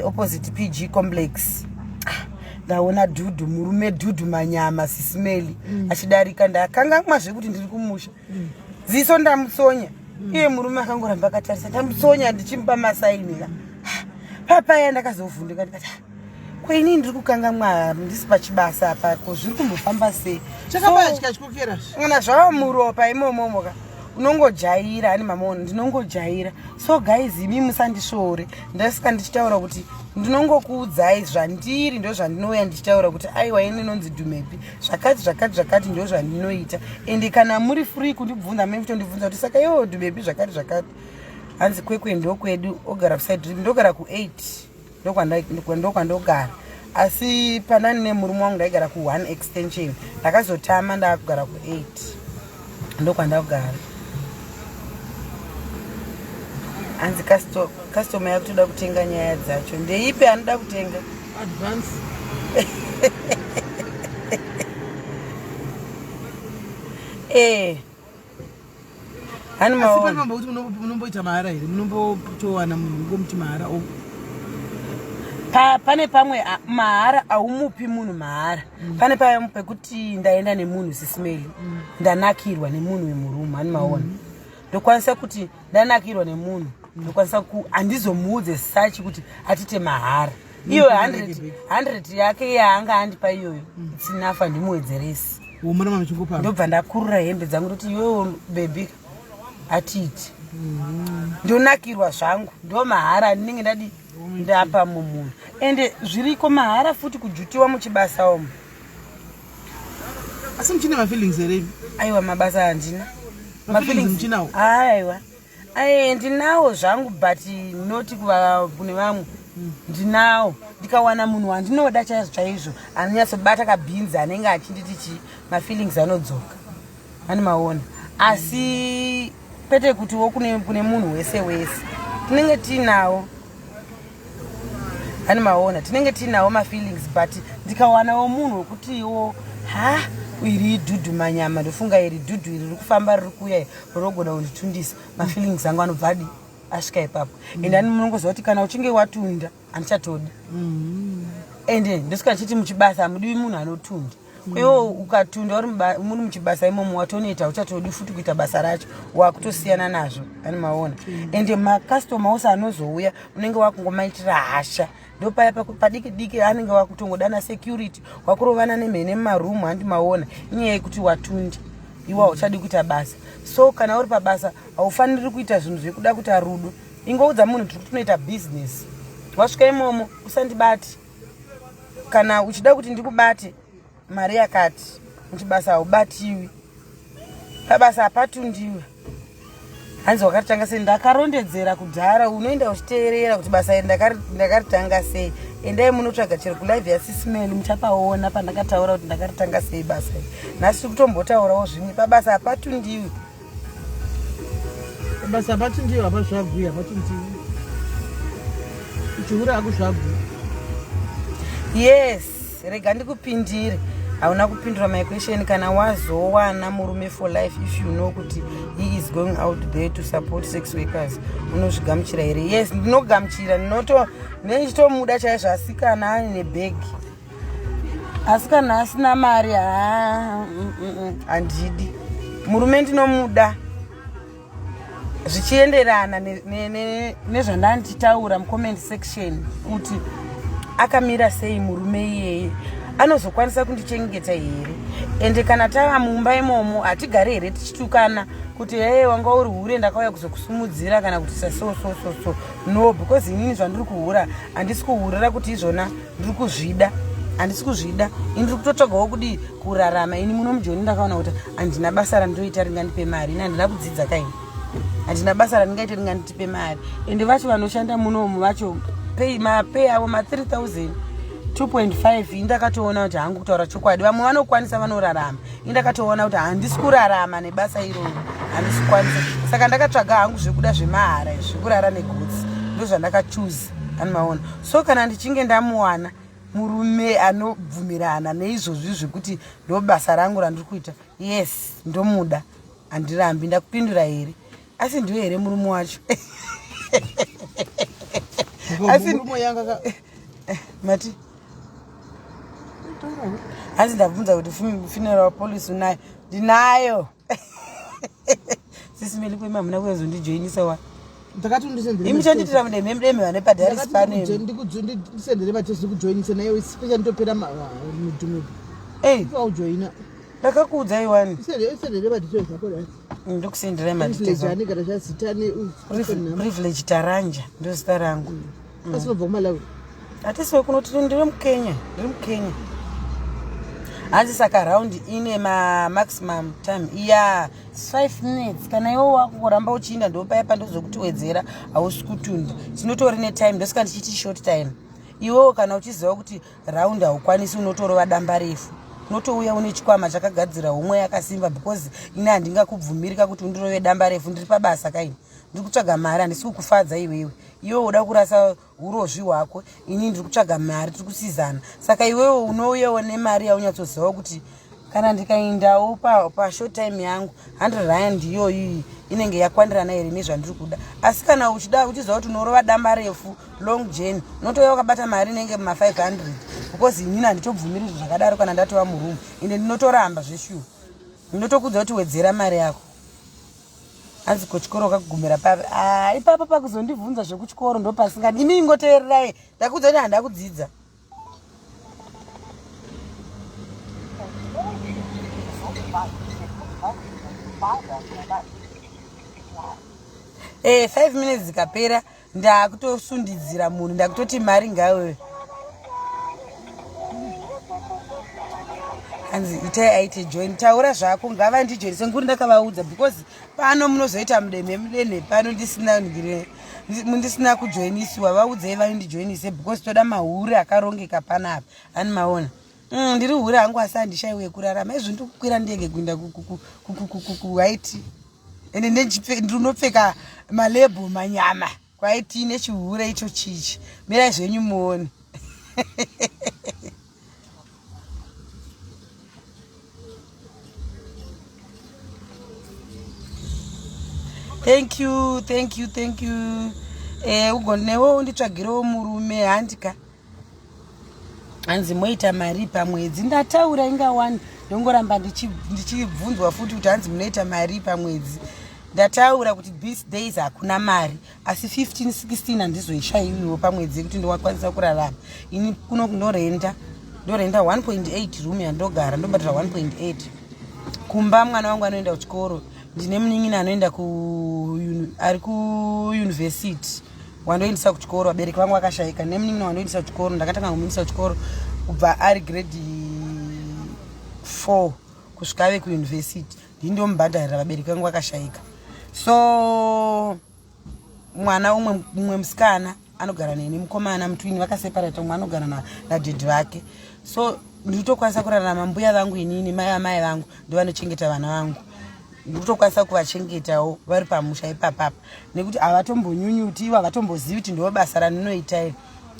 opposite PG Complex. Ah, ndaona dhudhu, murume dhudhu manyama, sisimeli achidarika. Ndakangamwa zvekuti ndiri kumusha. Ziso ndamutsonya, iye murume akangoramba akatarisa. Ndamutsonya ndichimupa masaini ka papaya. Ndakazovhunduka ndikati, "Ah, ko inini ndiri kukangamwa ndisi pachibasa apa, ko zviri kumbofamba sei?" Chakabaya chikatyokera. Kana zvava muropa imomomo ka, unongojaira. Ani mamona, ndinongojaira. So guys, imi musandisvore. Ndasika ndichitaura kuti ndinongokuudzai zvandiri, ndo zvandinouya ndichitaura kuti aiwa, ini inonzi Dhumebi, zvakati zvakati zvakati, ndo zvandinoita. Ende kana muri free kundibvunza, mai kutondibvunza kuti saka iwo Dhumebi zvakati zvakati. Hanzi Kwekwe ndokwedu, ogara kuside. Ndogara ku8, ndokwandogara, asi panani nemurume wangu ndaigara ku1 Extension. Ndakazotama, ndaakugara ku8, ndokwandagara. Hanzi customer yakutoda kutenga nyaya dzacho. Ndeipi anoda kutenga? Advance. Eh. Hani Asi maona. pane mambo kuti munomboita mahara here? Munombotowana munhu ngomuti mahara o. Pane pamwe mahara haumupi munhu mahara. Pane pamwe pekuti ndaenda nemunhu sisimeli. Ndanakirwa nemunhu wemurume, hani maona. Ndokwanisa kuti ndanakirwa nemunhu. Ndokwanisa ku handizomuudze sachi kuti atite mahara. Iyo 100 100 yake yaanga andipa iyoyo. It's enough, handimuwedzeresi. Womuramba muchingopa. Ndobva ndakurura hembe dzangu, ndoti iwewo baby, atiiti ndonakirwa zvangu, ndo mahara andinenge ndadi ndapa mumunhu. Ende zviriko mahara futi kujutiwa muchibasa umu. Asi muchine mafeelings here? Aiwa, mabasa handina. Mafeelings muchinawo? Aiwa, ai, ndinawo zvangu, but not kuva kune vamwe. Ndinawo, ndikawana munhu wandinoda chaizvo chaizvo, anonyatsobata kabhinzi, anenge achinditi chi, mafeelings anodzoka, ani maona. Asi kwete kutiwo kune munhu wese wese. Tinenge tiinawo, ani maona, tinenge tiinawo mafeelings, but ndikawanawo munhu wekutiwo ha, iri idhudhu manyama, ndofunga iri dhudhu iri riri kufamba, riri kuuya, rinogona kunditundisa, mafeelings angu anobva adi asvika ipapo. Ende ani munongoziva kuti kana uchinge watunda handichatodi. Ende ndosvika ndichiti muchibasa hamudiwi munhu anotunda. Iwo ukatunda uri muri muchibasa imomo, watonoita uchatodi futi kuita basa racho, wakutosiyana nazvo, ani maona. Ende makastoma ose anozouya unenge wakungomaitira hasha, ndopaya padiki diki anenge wakutongodana security, wakurovana nemhene mumarumu, handi maona. Inyaya yekuti watunda, iwe hauchadi kuita basa. So kana uri pabasa haufaniri kuita zvinhu zvekuda kuita rudo. Ingoudza munhu tiri kutonoita business, wasvika imomo usandibati. Kana uchida kuti ndikubate, mari yakati. Muchibasa haubatiwi, pabasa hapatundiwe. Hanzi wakaritanga sei? Ndakarondedzera kudhara, unoenda uchiteerera kuti basa iri ndakaritanga sei. Endai munotsvaga chero kulive yaSismail, muchapaona pandakataura kuti ndakaritanga sei basa iri. Nhasi tiri kutombotaurawo zvimwe. Pabasa hapatundiwi. Basa hapatundiwi, hapazvagwi, hapatundiwi. Uchihura hakuzvagwi. Yes, rega ndikupindire. Hauna kupindura my question. Kana wazowana murume for life, if you know kuti he is going out there to support sex workers, unozvigamuchira here? Yes, ndinogamuchira. Ndinoto nenichitomuda chaizvo, asi kana aine bhegi. Asi kana asina mari, ha, handidi. Murume ndinomuda zvichienderana nezvandandichitaura mucomment section kuti akamira sei murume iyeye, anozokwanisa kundichengeta here? Ende kana tava mumba imomo, hatigari here tichitukana kuti hee, wanga uri hure, ndakauya kuzokusumudzira, kana kuti so so so so? No, because inini zvandiri kuhura, handisi kuhurira kuti izvona ndiri kuzvida, handisi kuzvida. Ini ndiri kutotsvagawo kudii kurarama. Ini muno mujoni ndakaona kuti handina basa randinoita ringandipe mari. Ini handina kudzidza kaini, handina basa randingaite ringandipe mari. Ende vacho vanoshanda munomu vacho pay, mapay avo ma3000 2.5. Ini ndakatoona kuti hangu, kutaura chokwadi, vamwe vanokwanisa, vanorarama. Ini ndakatoona kuti handisi kurarama nebasa iroro, handisi kukwanisa. Saka ndakatsvaga hangu zvekuda zvemahara izvi, zvekurara negotsi, ndozvandakachuza, animaona. So kana ndichinge ndamuwana murume anobvumirana neizvozvi zvekuti ndo basa rangu randiri kuita, yes, ndomuda, handirambi. Ndakupindura here? Asi ndiwe here murume wacho? Murume yanga Mati hanzi ndabvunza kuti funeral policy unayo? Ndinayo. Sisimeli, kwema hamuna kuyazondijoinisa wa? Ndakati undisendere. Imi chanditira mudemhe mudemhe, vane padharis pano imi. Ndisendere matesi kujoinisa nayo, especially nditopera mudhumebi. Ei. Aujoina. Ndakakuudza iwani. Isendere madetails ako dai. Ndokusenderai Privilege madetails. Ani kana zvazita ne Privilege Taranja ndo zita rangu. Asi unobva kuMalawi? Hatisiwe kuno, tiri ndiri muKenya, ndiri muKenya. Hanzi saka round ine maximum time? Iya, 5 minutes. Kana iwe wakungoramba uchiinda, ndopaya pandozokutiwedzera, hausi kutunda. Tinotori netime, ndosika ndichiti short time. Iwewo kana uchiziva kuti round haukwanisi, unotorova damba refu, unotouya une chikwama chakagadzira homwe yakasimba, because ini handingakubvumirika kuti undirove damba refu. Ndiri pabasa kaini, ndiri kutsvaga mari, handisi kukufadza iwewe. Iwe uda kurasa urozvi hwako, ini ndiri kutsvaga mari, tiri kusizana. Saka iwewe unouyawo nemari yaunyatsoziva kuti Kana ndikaendawo pashort pa time yangu 100 rand iyoyi inenge yakwandirana here nezvandiri kuda. Asi kana uchida uchiziva kuti unorova damba refu long journey, unotouya wakabata mari inenge muma 500 because inini handitobvumiri zvinhu zvakadaro kana ndatova muroom, ende ndinotoramba zveshuwa. Ndinotokudza kuti wedzera mari yako. Hanzi kuchikoro wakagumira papi? Ah, ipapo pakuzondibvunza zvekuchikoro ndopasingadi. Imi ingoteererai, ndakuudza kuti handida kudzidza. Eh, 5 minutes dzikapera ndakutosundidzira munhu, ndakutoti mari ngawe. Hanzi itai aite join, taura zvako, ngavandijoin senguri ndakavaudza because pano munozoita mudemhe mudenhe pano ndisina ngire ndisina kujoinisiwa. Vaudzei vanondijoinise because toda mahure akarongeka panapa. Ani maona? Ndiri hure hangu asi handishaiwe yekurarama. Izvo ndikukwira ndege kuenda kuhaiti ende ndinopfeka malebho manyama kwaiti nechihure icho chichi. Mirai zvenyu muone. Thank you, thank you, thank you. Eh, ugonewo unditsvagirewo murume handika. Hanzi moita mari pamwedzi? Ndataura inga wani, ndongoramba ndichibvunzwa futi kuti hanzi munoita mari pamwedzi. Ndataura kuti these days hakuna mari, asi 15 16 handizoishaiwiwo pamwedzi yekuti ndowakwanisa kurarama. Ini kuno ndorenda, ndorenda 1.8 room yandogara, ndobhadhara 1.8. Kumba mwana wangu anoenda kuchikoro, ndine munin'ina anoenda ku ari kuuniversity wandoendesa kuchikoro. Vabereki vangu vakashaika, nemunin'ina wandoendesa kuchikoro. Ndakatanga kumuendesa kuchikoro kubva ari grade 4 kusvika ave kuuniversity, ndindomubhadharira. Vabereki vangu vakashaika, so mwana umwe, mumwe musikana anogara neni, mukomana mutwini vakaseparata, umwe anogara nadhedhi vake. So ndikutokwanisa kurarama. Mbuya vangu inini, mai vamai vangu, ndovanochengeta vana vangu. Ndikutokwanisa kuvachengetawo vari pamusha ipapapa nekuti havatombonyunyuti ivo, havatombozivi kuti ndo basa randinoita iri.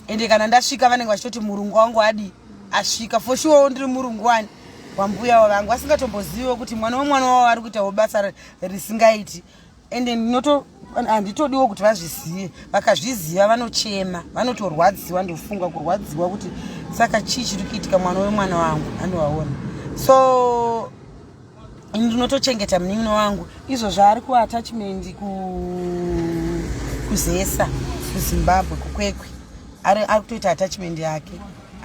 Ende kana ndasvika vanenge vachitoti murungu wangu adi asvika. For sure ndiri murungu wani wambuya vangu, vasingatomboziviwo kuti mwana wemwana wavo ari kuitawo basa risingaiti. Ende ndinoto handitodiwo kuti vazvizive. Vakazviziva vanochema, vanotorwadziwa. Ndofunga kurwadziwa kuti saka chii chiri kuitika, mwana wemwana wangu andovaona. So ini ndinotochengeta munin'ina wangu izvo zvaari kuattachment kuzesa kuZimbabwe, kuKwekwe, ari kutoita attachment yake.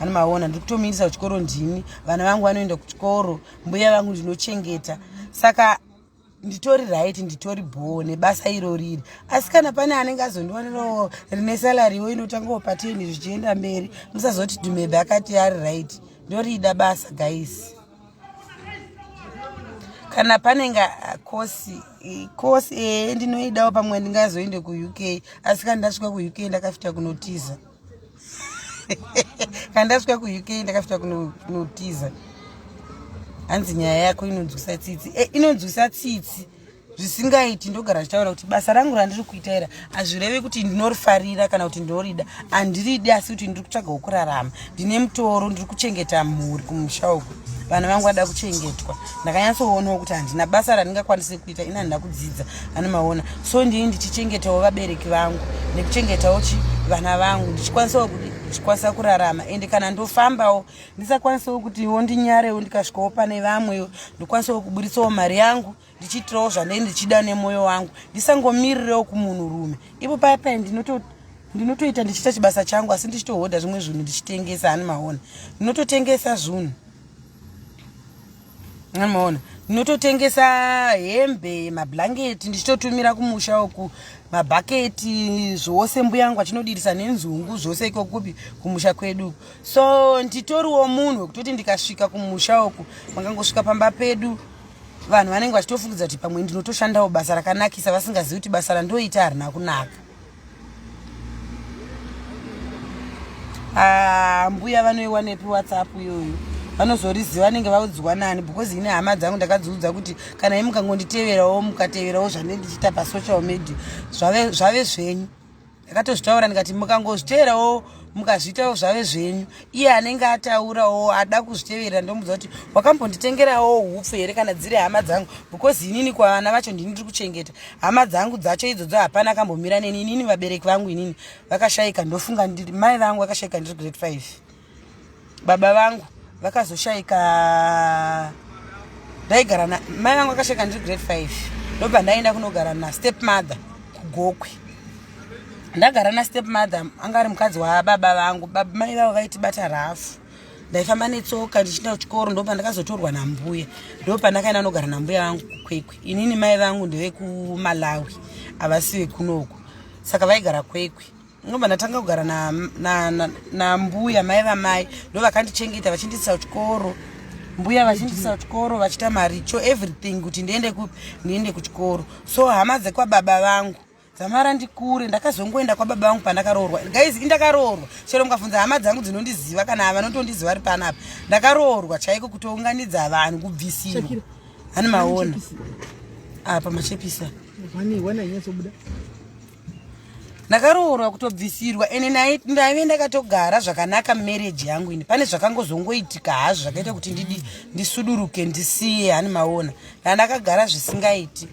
Ani maona? Ndiri kutomuindisa kuchikoro ndini, vana vangu vanoenda kuchikoro, mbuya vangu ndinochengeta, saka nditori right, nditori bhoo nebasa iro riri. Asi kana pane anenge azondiwanirawo rine salariwo inotangawo pa10 zvichienda mberi, musazoti Dhumebe akati ari right. Ndorida basa guys. Kana panenge kosi kosi, ee, ndinoidawo, pamwe ndingazoende kuUK. Asi kana ndasvika kuUK ndakafita kunotiza. Kana ndasvika kuUK ndakafita kunotiza. Hanzi nyaya yako inonzwisa tsitsi. E, inonzwisa tsitsi zvisingaiti. Ndogara ndichitaura kuti basa rangu randiri kuita ira hazvirevi kuti ndinorifarira kana kuti ndinorida. Handiridi, asi kuti ndiri kutsvagawo kurarama. Ndine mutoro, ndiri kuchengeta mhuri kumusha uku, vana vangu vada kuchengetwa. Ndakanyatsoonawo kuti handina basa randingakwanisi kuita, ini handina kudzidza, ani maona? So ndini ndichichengetawo vabereki vangu nekuchengetawo chi vana vangu, ndichikwanisawo kuti ndichikwanisa kurarama. Ende kana ndofambawo ndisakwanisawo kuti wo ndinyarewo, ndikasvikawo pane vamwe ndokwanisawo kuburitsawo mari yangu, ndichiitirawo zvandei ndichida nemwoyo wangu, ndisangomirirawo kumunhurume. Ipo paya paya ndinotoita ndichiita chibasa changu, asi ndichitohodha zvimwe zvinhu ndichitengesa. Hani maona? Ndinototengesa zvinhu, hani maona? Ndinototengesa hembe, mablanketi, ndichitotumira kumusha uku, mabhaketi, zvose. Mbuya yangu achinodirisa nenzungu zvose iko kupi kumusha kwedu. So nditoriwo munhu wekutoti ndikasvika kumusha uku, makangosvika pamba pedu, vanhu vanenge vachitofungidza kuti pamwe ndinotoshandawo basa rakanakisa, vasingazivi kuti basa randoita harina kunaka. Ah, mbuya vanoiwanepi WhatsApp iyoyo? Vanozoriziva vanenge vaudzwa nani? Because ine hama dzangu ndakadziudza kuti kana imi mukangonditeverawo, mukateverawo zvandee ndichiita pasocial media, zvave zvenyu. Ndakatozvitaura ndikati mukangozviteerawo. Mukazviitawo zvave zvenyu. Iye anenge ataurawo ada kuzvitevera, ndomudza kuti wakambonditengerawo hupfu here kana dziri hama dzangu, because inini kwavana vacho ndini ndiri kuchengeta hama dzangu dzacho idzodzo, hapana akambomira neni. Inini vabereki vangu inini vakashaika, ndofunga ndiri mai vangu vakashaika ndiri grade 5. Baba vangu vakazoshaika ndaigara na mai vangu vakashaika ndiri grade 5, ndobva ndaenda kunogara nastep mother kuGokwe. Ndagara nastep mother, anga ari mukadzi wababa vangu. Mai vavo vaitibata rafu, ndaifamba netsoka ndichienda kuchikoro. Ndobva ndakazotorwa nambuya, ndopandakaenda nogara nambuya vangu kuKwekwe. Inini mai vangu ndevekuMalawi, havasi vekunoku, saka vaigara Kwekwe. Ndobva ndatanga kugara nambuya, mai vamai ndo vakandichengeta vachindiisa kuchikoro. Mbuya vachindiisa kuchikoro, vachiita maricho, everything kuti ndiende kupi, ndiende kuchikoro. So hama dzekwababa vangu dzamara ndikure, ndakazongoenda kwababa vangu pandakaroorwa. Guys, indakaroorwa, chero mukabvunza hama dzangu dzinondiziva kana vanotondiziva vari panapa, ndakaroorwa chaiko kutounganidza vanhu, kubvisirwa. Shakira. Hani maona apa machepisa. Wani wana inyatsobuda. Ndakaroorwa kutobvisirwa, ende ndaive ndakatogara zvakanaka mumarriage yangu ini. Pane zvakangozongoitika hazvo zvakaita kuti ndidi ndisuduruke, ndisiye. Hani maona, ndandakagara zvisingaiti.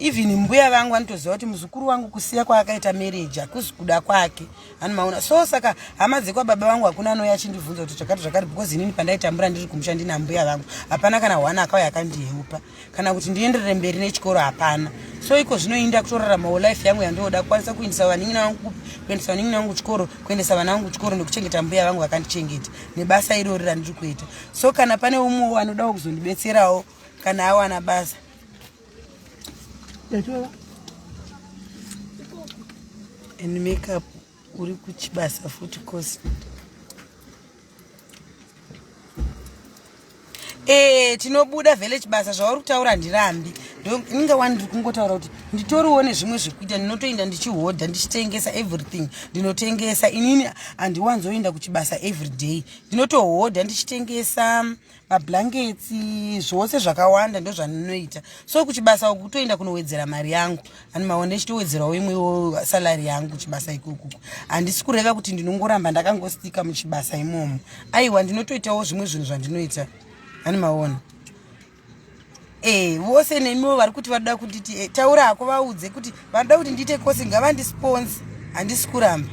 Even mbuya vangu vanotoziva kuti muzukuru wangu kusiya kwaakaita marriage hakusi kuda kwake. Hani maona? So saka hama dzekwababa vangu hakuna anouya achindibvunza kuti zvakati zvakati, because inini pandaitambura ndiri kumusha ndina mbuya vangu, hapana kana hwana akauya akandihelpa kana kuti ndienderere mberi nechikoro, hapana. So iko zvinoinda kutoraramawo life yangu yandoda kukwanisa kuendesa vanin'ina vangu kupi, kuendesa vanin'ina vangu kuchikoro, kuendesa vana vangu kuchikoro, nekuchengeta mbuya vangu vakandichengeta nebasa irori randiri kuita. So kana pane umwewo anodawo kuzondibetserawo kana awana basa. Ndatora. And makeup uri kuchibasa futi course. Tinobuda vhele chibasa zvauri kutaura, handirambi. Inga wani ndiri kungotaura kuti nditoriwo nezvimwe zvekuita. Ndinotoenda ndichihodha, ndichitengesa everything. Ndinotengesa inini, handiwanzoenda kuchibasa every day. Ndinotohodha ndichitengesa mablankets, zvose zvakawanda ndo zvandinoita. So kuchibasa uku kutoenda kunowedzera mari yangu, ani maona, ndichitowedzerawo imwewo salary yangu kuchibasa ikokuku. Handisi kureva kuti ndinongoramba ndakangostika muchibasa imomo, aiwa, ndinotoitawo zvimwe zvinhu zvandinoita. Ani maona? Vose nemiwo vari kuti vadoda kunditi taura hako, vaudze kuti vanoda kuti ndiite course ngavandisponse, handisi kuramba.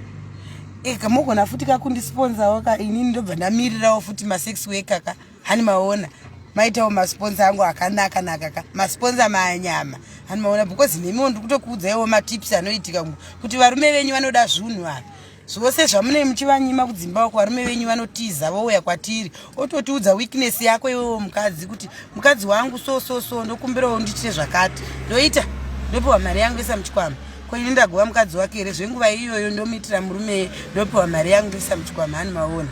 Kamogona futi kakundisponsawo ka, inini ndobva ndamirirawo futi masex worker ka. Hani maona, maitawo masponsor angu akanaka naka ka, masponsor manyama. Hani maona? Because nemiwo ndiri kutokuudzaiwo matips anoitika kuti varume venyu vanoda zvunhu ava zvose zvamunee muchivanyima kudzimba uko. Varume venyu vanotiza vouya kwatiri, ototiudza weakness yako iwewo mukadzi, kuti mukadzi wangu so so so, ndokumbirawo ndiitire zvakati, ndoita, ndopiwa mari yangu isa muchikwama. Ko ini ndagova mukadzi wake here zvenguva iyoyo? Ndomuitira murume, ndopiwa mari yangu ndoisa muchikwama. Hani maona?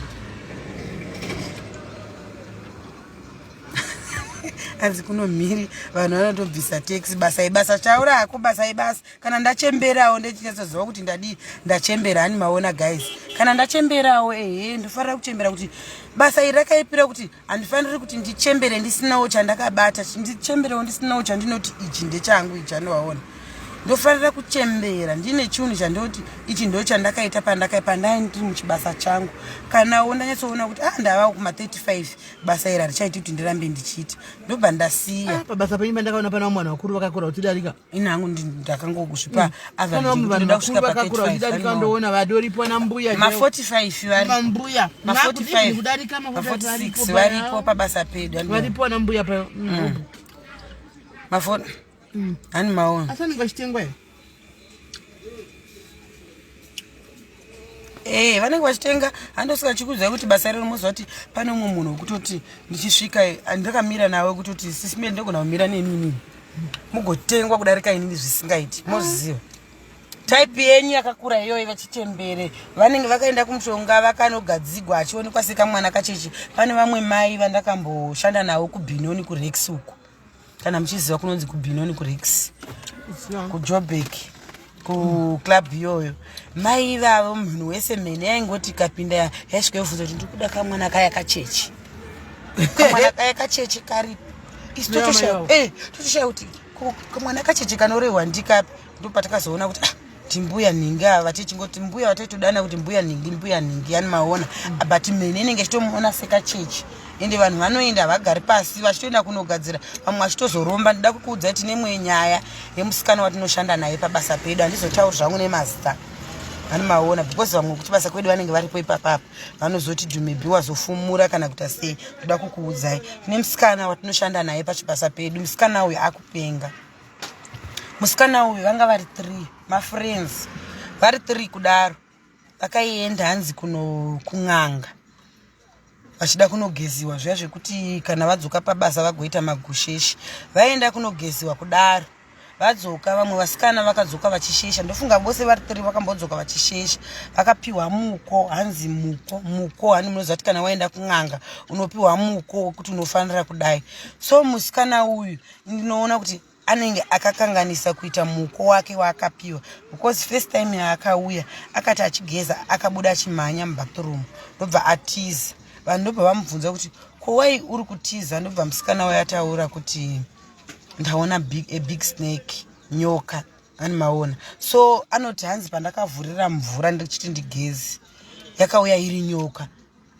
Anzi kuno mhiri vanhu vanotobvisa tax. Basa ibasa, taura hako, basa ibasa. Kana ndachemberawo ndechinatsoziva kuti ndadii, ndachembera. Hani maona guys, kana ndachemberawo, ehe, ndofanira kuchembera kuti basa iri rakaipira kuti handifaniri kuti ndichembere ndisinawo chandakabata, ndichemberewo ndisinawo chandinoti ichi ndechangu ichi. Andiwaona, ndofanira kuchembera ndine chinhu chandoti ichi ndo chandakaita pandai ndiri muchibasa changu. Kanawo ndanyatsoona kuti ah, ndava kuma35, basa iri harichaiti kuti ndirambe ndichiita, ndobva ndasiya. Ah, pabasa penyumba ndakaona pana vamwe vanhu vakuru vakakura vachidarika. Ini hangu ndakangosvipa. Pana vamwe vanhu vakuru vakakura vachidarika, ndoona vadoripo nambuya. Ma45 vari. Mambuya. Ma45 kudarika ma46 varipo pabasa pedu. Varipo nambuya pa mafoni. Hani maona? Asi vanenge vachitengwa here? Vanenge vachitenga. Handosika chikuziva kuti basa iroro, moziva kuti pane umwe munhu wekutoti ndichisvika ndakamira nawe kutoti sisimeni, ndogona kumira nenini mugotengwa kudarika inini zvisingaiti. Moziva type yenyu yakakura iyoyo, vachichembere vanenge vakaenda kumushonga vakanogadzigwa, achionekwa sekamwana kachechi. Pane vamwe mai vandakamboshanda navo kuBenoni, kuRex uku, kana muchiziva kunonzi kuBenoni, kuRex, kuJobek, kuclub iyoyo. Mai ivavo munhu wese mhene yaingoti ikapinda yaisvika yobvunza kuti ndikuda kamwana kaya kachechi, kamwana kaya kachechi karipi? Isu totoshaya kuti kamwana kachechi kanorehwa ndikapi. Ndopatakazoona kuti ah, Kuti mbuya nhingi ava tichingoti mbuya vataitodana kuti mbuya nhingi, mbuya nhingi, yani maona. But mhene inenge ichitomuona sekachechi. Ende vanhu vanoenda havagari pasi vachitoenda kunogadzira, vamwe vachitozoromba. Ndida kukuudzai tine imwe nyaya yemusikana watinoshanda naye pabasa pedu, handizotauri zvangu nemazita, ani maona, because vamwe kuti basa kwedu vanenge varipo ipapapa vanozoti dumebi wazofumura kana kuita sei. Ndoda kukuudzai tine musikana watinoshanda naye pachibasa pedu. Musikana uyu akupenga. Musikana uyu vanga vari 3 mafriends, vari 3 kudaro, vakaenda hanzi kuno kun'anga vachida kunogeziwa zviya zvekuti kana vadzoka pabasa vagoita magusheshi. Vaenda kunogeziwa kudaro, vadzoka, vamwe vasikana vakadzoka vachishesha. Ndofunga vose vari 3 vakambodzoka vachishesha. Vakapiwa muko, hanzi muko, muko, hani munoziva kuti kana waenda kun'anga unopiwa muko wekuti unofanira kudai. So musikana uyu ndinoona kuti anenge akakanganisa kuita muko wake waakapiwa, because first time yaakauya akati achigeza akabuda achimhanya mubathroom, ndobva atiza. Vanhu ndobva vamubvunza kuti ko wai uri kutiza? Ndobva musikana wayo ataura kuti ndaona a big snake, nyoka, ani maona. So anoti hanzi pandakavhurira mvura ndichiti ndigezi, yakauya iri nyoka,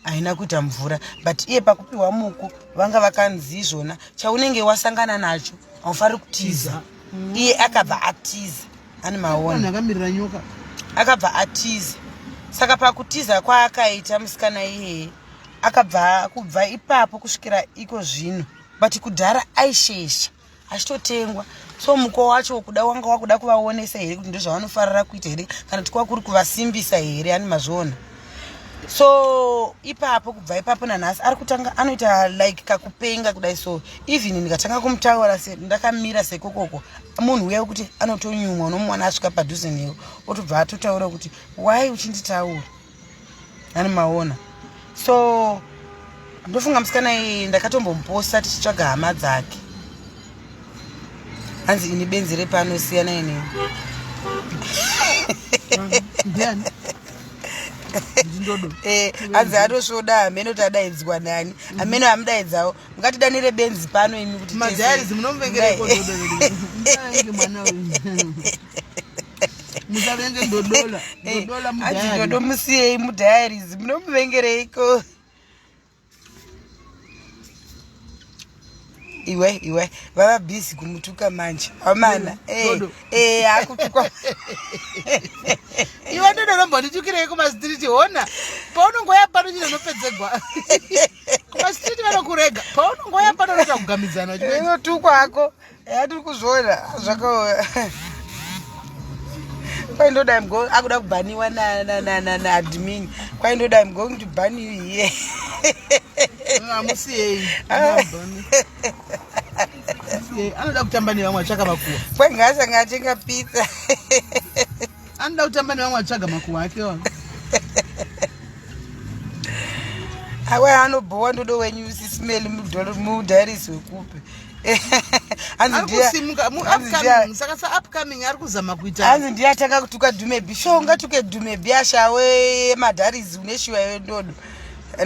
haina kuita mvura. But iye pakupiwa muko vanga vakanzi izvona chaunenge wasangana nacho haufaniri kutiza. Iye akabva atiza, ani maona. Akamirira nyoka. Akabva atiza. Saka pakutiza kwaakaita musikana iyeye, akabva kubva ipapo kusvikira iko zvino. But kudhara aishesha achitotengwa. So muko wacho kuda wanga wakuda kuvaonesa here kuti ndozvavanofarira kuita here, kana kuti kwakuri kuvasimbisa here, ani mazviona. So ipapo, kubva ipapo nanhasi ari kutanga anoita like kakupenga kudai. So even ndikatanga kumutaura ndakamira sekokoko, munhu uya wekuti anotonyumwa, unomuwana asvika padhuze newe otobva atotaura kuti why uchinditaura, ani maona. So ndofunga musikana iyi ndakatombomuposta tichitsvaga hama dzake. Hanzi ini benzi repano, siyana inini. Ndiani? Ndindodo. Hanzi atosvoda, hameno kuti adaidzwa nani, hameno amudaidzawo. Mungatidanire benzi pano imi kuti Madiaries munomuvengereko ndodo? Musaenge mwana uyu, musavenge ndodola, ndodola. Hanzi Mudiary. Ndodo musiyei mudiaries, munomuvengereiko? Iwe iwe, vava busy kumutuka manje amana. Dodo. Akutukwa. Iwe ndodo, nombonditukirei kumastreet? Hona paunongoya pano chine unopedzegwa kumastreet, vanokurega paunongoya pano unoita kugamidzana uchienda. Inotukwa ako, yatiri kuzviona zvaka kwaindoda I'm akuda kubhaniwa naadmin. Kwaindoda I'm going to ban you here. Amusiyei, musiyei, anoda kutamba nevamwe atsvaka makuwa. Kwainge atenga pizza. Anoda kutamba nevamwe atsvaga makuwa ake wa. Awa anobhowa ndodo wenyu sisimeli mudiaries wekupi? Hanzi Ari kusimuka hanzi upcoming, saka saupcoming ari kuzama kuita. Hanzi ndiye atanga kutuka Dhumebi. Sho ungatuke Dhumebi ashawe madharizi, une shuwa iwe ndodo?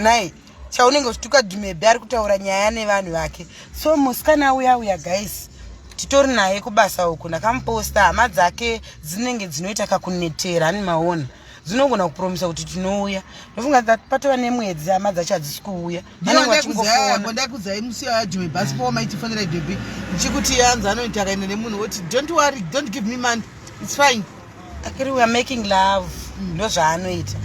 Nai chaunenge uchituka Dhumebi, ari kutaura nyaya nevanhu vake. So musikana uya uya guys, titori naye kubasa uku, ndakamuposta. Hama dzake dzinenge dzinoita kakunetera, ani maona, dzinogona kupromisa kuti tinouya. Ndofunga that patova nemwedzi hama dzacho hadzisi kuuya, vanenge vachingofona. Ndakudzai musi yajume bhasi paoma ichifanira Dhobi ndichikuti yanzi anoita akaenda nemunhu woti don't worry, don't give me money, it's fine. Akiri we are making love, ndo zvaanoita.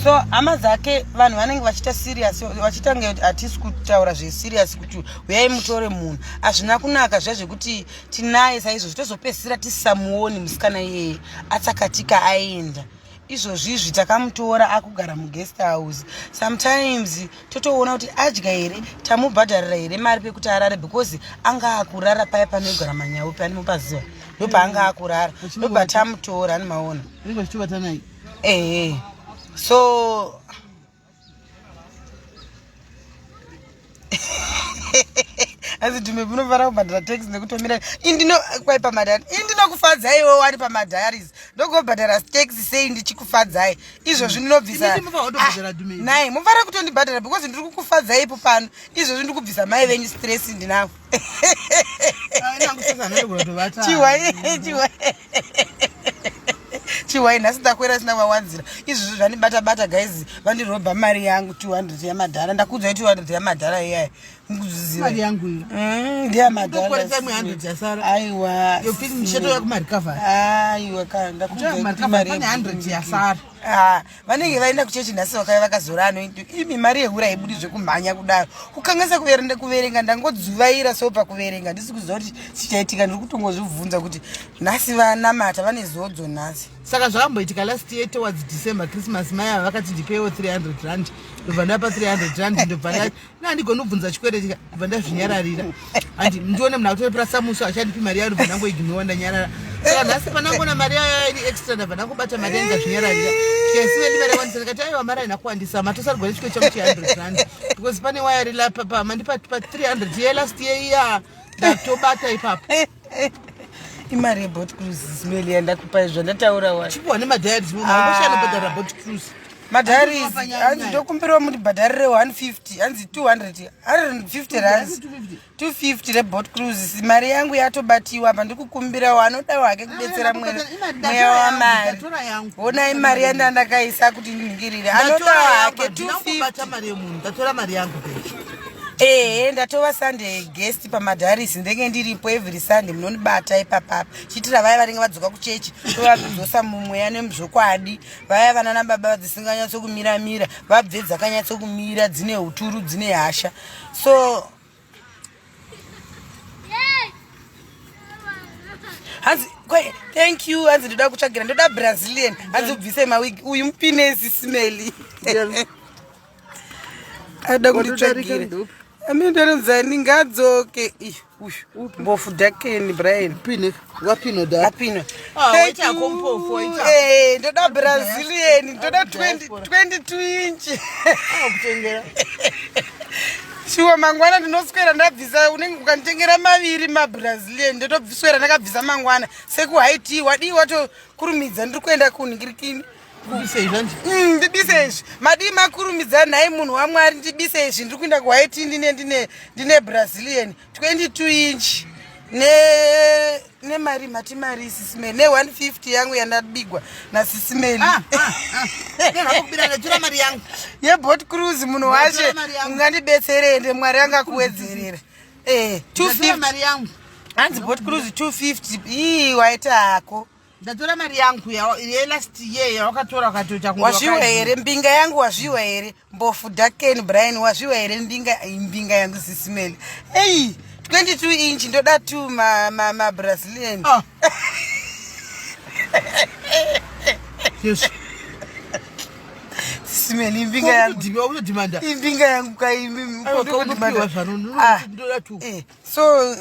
So hama dzake, vanhu vanenge vachiita serious, vachiita kunge hatisi kutaura zveserious kuti uyai mutore munhu. Hazvina kunaka zviya zvekuti tinaye saizvozvo, tozopedzisira tisisamuoni musikana iyeye, atsakatika aenda. Izvozvi izvi takamutora akugara muguest house. Sometimes totoona kuti adya here, tamubhadharira here mari pekuti arare, because anga akurara paya panogara manyaupi, ani mupaziva, ndopaanga akurara, ndobva tamutora, ani maona. Vanenge vachitovata naye. Ehe, so asi dhume munofanira kubhadhara tax nekutomira indino kwai pamadhari indinokufadzai iwe wari pamadiaries, ndogobhadhara tax sei ndichikufadzai izvozvi? Ndinobvisa Imimi munofanira kutobhadhara Dhume. Nai mufanira kutondibhadhara because ndiri kukufadzai ipo pano. Izvozvi ndiri kubvisa mai venyu stress, ndinavo. Nangu sasa anogona kutovata. Chiwa chiwa. Chiwai nhasi ndakwera sina vawanzira izvozvo zvandibata bata guys, vandirobha mari yangu 200 yamadhara. Ndakuudzai 200 yamadhara iyaya. Mukuzviziva. Mari yangu iyo. Ndiyamadhara. Ndokwereta imwe 100 yasara. Aiwa. Yekuti ndichatoya kumarecovery. Aiwa ka ndakuudzai kuti Marecovery mari pane 100 yebhururu. yasara. Ah, vanenge vaenda kuchechi nhasi vakauya vakazora anointi imi mari yehura haibudi zvekumhanya kudaro kukanganisa kuverenga kuverenga ndangodzuvaira so pakuverenga ndisi kuziva kuti chichaitika ndiri kutongozvibvunza kuti nhasi vanamata vane zodzo nhasi. Saka zvakamboitika last year towards December Christmas, mai ava vakati ndipeiwo 300 rand, ndobva ndapa 300 rand, ndobva nandigoni kubvunza chikwereti, ndobva ndazvinyararira. Handi ndione munhu akutorepera samuso achandipi mari yayo, ndobva ndangoignowa, ndanyarara. Saka nhasi panangona mari yayo iri extra, ndabva ndangobata mari yangu, ndazvinyararira. Tikaisive ndi mari yawandisa, ndikati aiwa, mari haina kuwandisa, matosarigwa nechikwereti changu che 100 rand because pane waya rilapa mandipa pa 300 ye last year iya, ndatobata ipapo. Imari yeboat cruise smell yandakupa izvo ndataura wa. Chipiwa nemadiaries, munhu angoshanobhadhara boat cruise. Madiaries. Hanzi hanzi ndokumbirawo mundibhadharire 150, hanzi 200, 150 rands, 250 reboat cruise. Mari yangu yatobatiwa apa, ndikukumbirawo anodawo hake kubetsera mweya wamari. Ndatora yangu. Honai mari yanda ndakaisa kuti ndiningirire, anodawo hake 250. Ndakubata mari yemunhu, ndatora mari yangu pe. Ehe, ndatova Sunday guest pamadiaries, ndenge ndiripo every Sunday, munondibata ipapapa chiitira vaya vanenge vadzoka kuchechi, tovadzosa mumweya nemuzvokwadi. Vaya vana nababa dzisinganyatsokumiramira vabve dzakanyatsokumira, dzine uturu, dzine hasha, so hanzi thank you. Hanzi ndoda kutsvagira, ndoda Brazilian, hanzi ubvise mawigi uyu mupinesi smeli ada kunditsvagira amindoronzani ngadzoke. Ih, uyu mbofu dakeni Brian. Pine wapino da. Apino. Ah, Thank waita you. hako mpofu, waita. Ndoda Brazilian, ndoda 20 Diaspora. 22 inch. Kutengera. Shuwa mangwana ndinoswera ndabvisa, unenge ukanditengera maviri maBrazilian, ndotobviswera ndakabvisa mangwana sekuhaiti. Wadii watokurumidza, ndiri kuenda kunhingirikini. Kubise zvanje. Ndibise izvi, madii makurumidza nhai munhu waMwari, ndibise izvi, ndiri kuenda kuhaiti, ndine Brazilian 22 inch ne nemari mati mari isisimeli ne150 yangu yandabigwa nasisimeli. Ah, ah, ah. Ndakubira, ndatora mari yangu. Yeboat cruise, munhu Ndatora washe. mari yangu. Ungandibetsere ende Mwari angakuwedzerera. Ndatora 250 mari yangu. Hanzi boat cruise 250. Ii, waita hako. Ndatora mari yangu yelast year yawakatora ukatoita kunge Wazviwa here mbinga yangu? Wazviwa here mbofu daken Brian? Wazviwa here mbinga, mbinga yangu sisimeli? Ei, 22 inch, ndoda 2 maBrazilian. Ah. Yes. Sisimeli, imbinga yangu. Kudhimanda. Imbinga yangu kaimi. Unopiwa zvano. Ah. Ndoda tu. So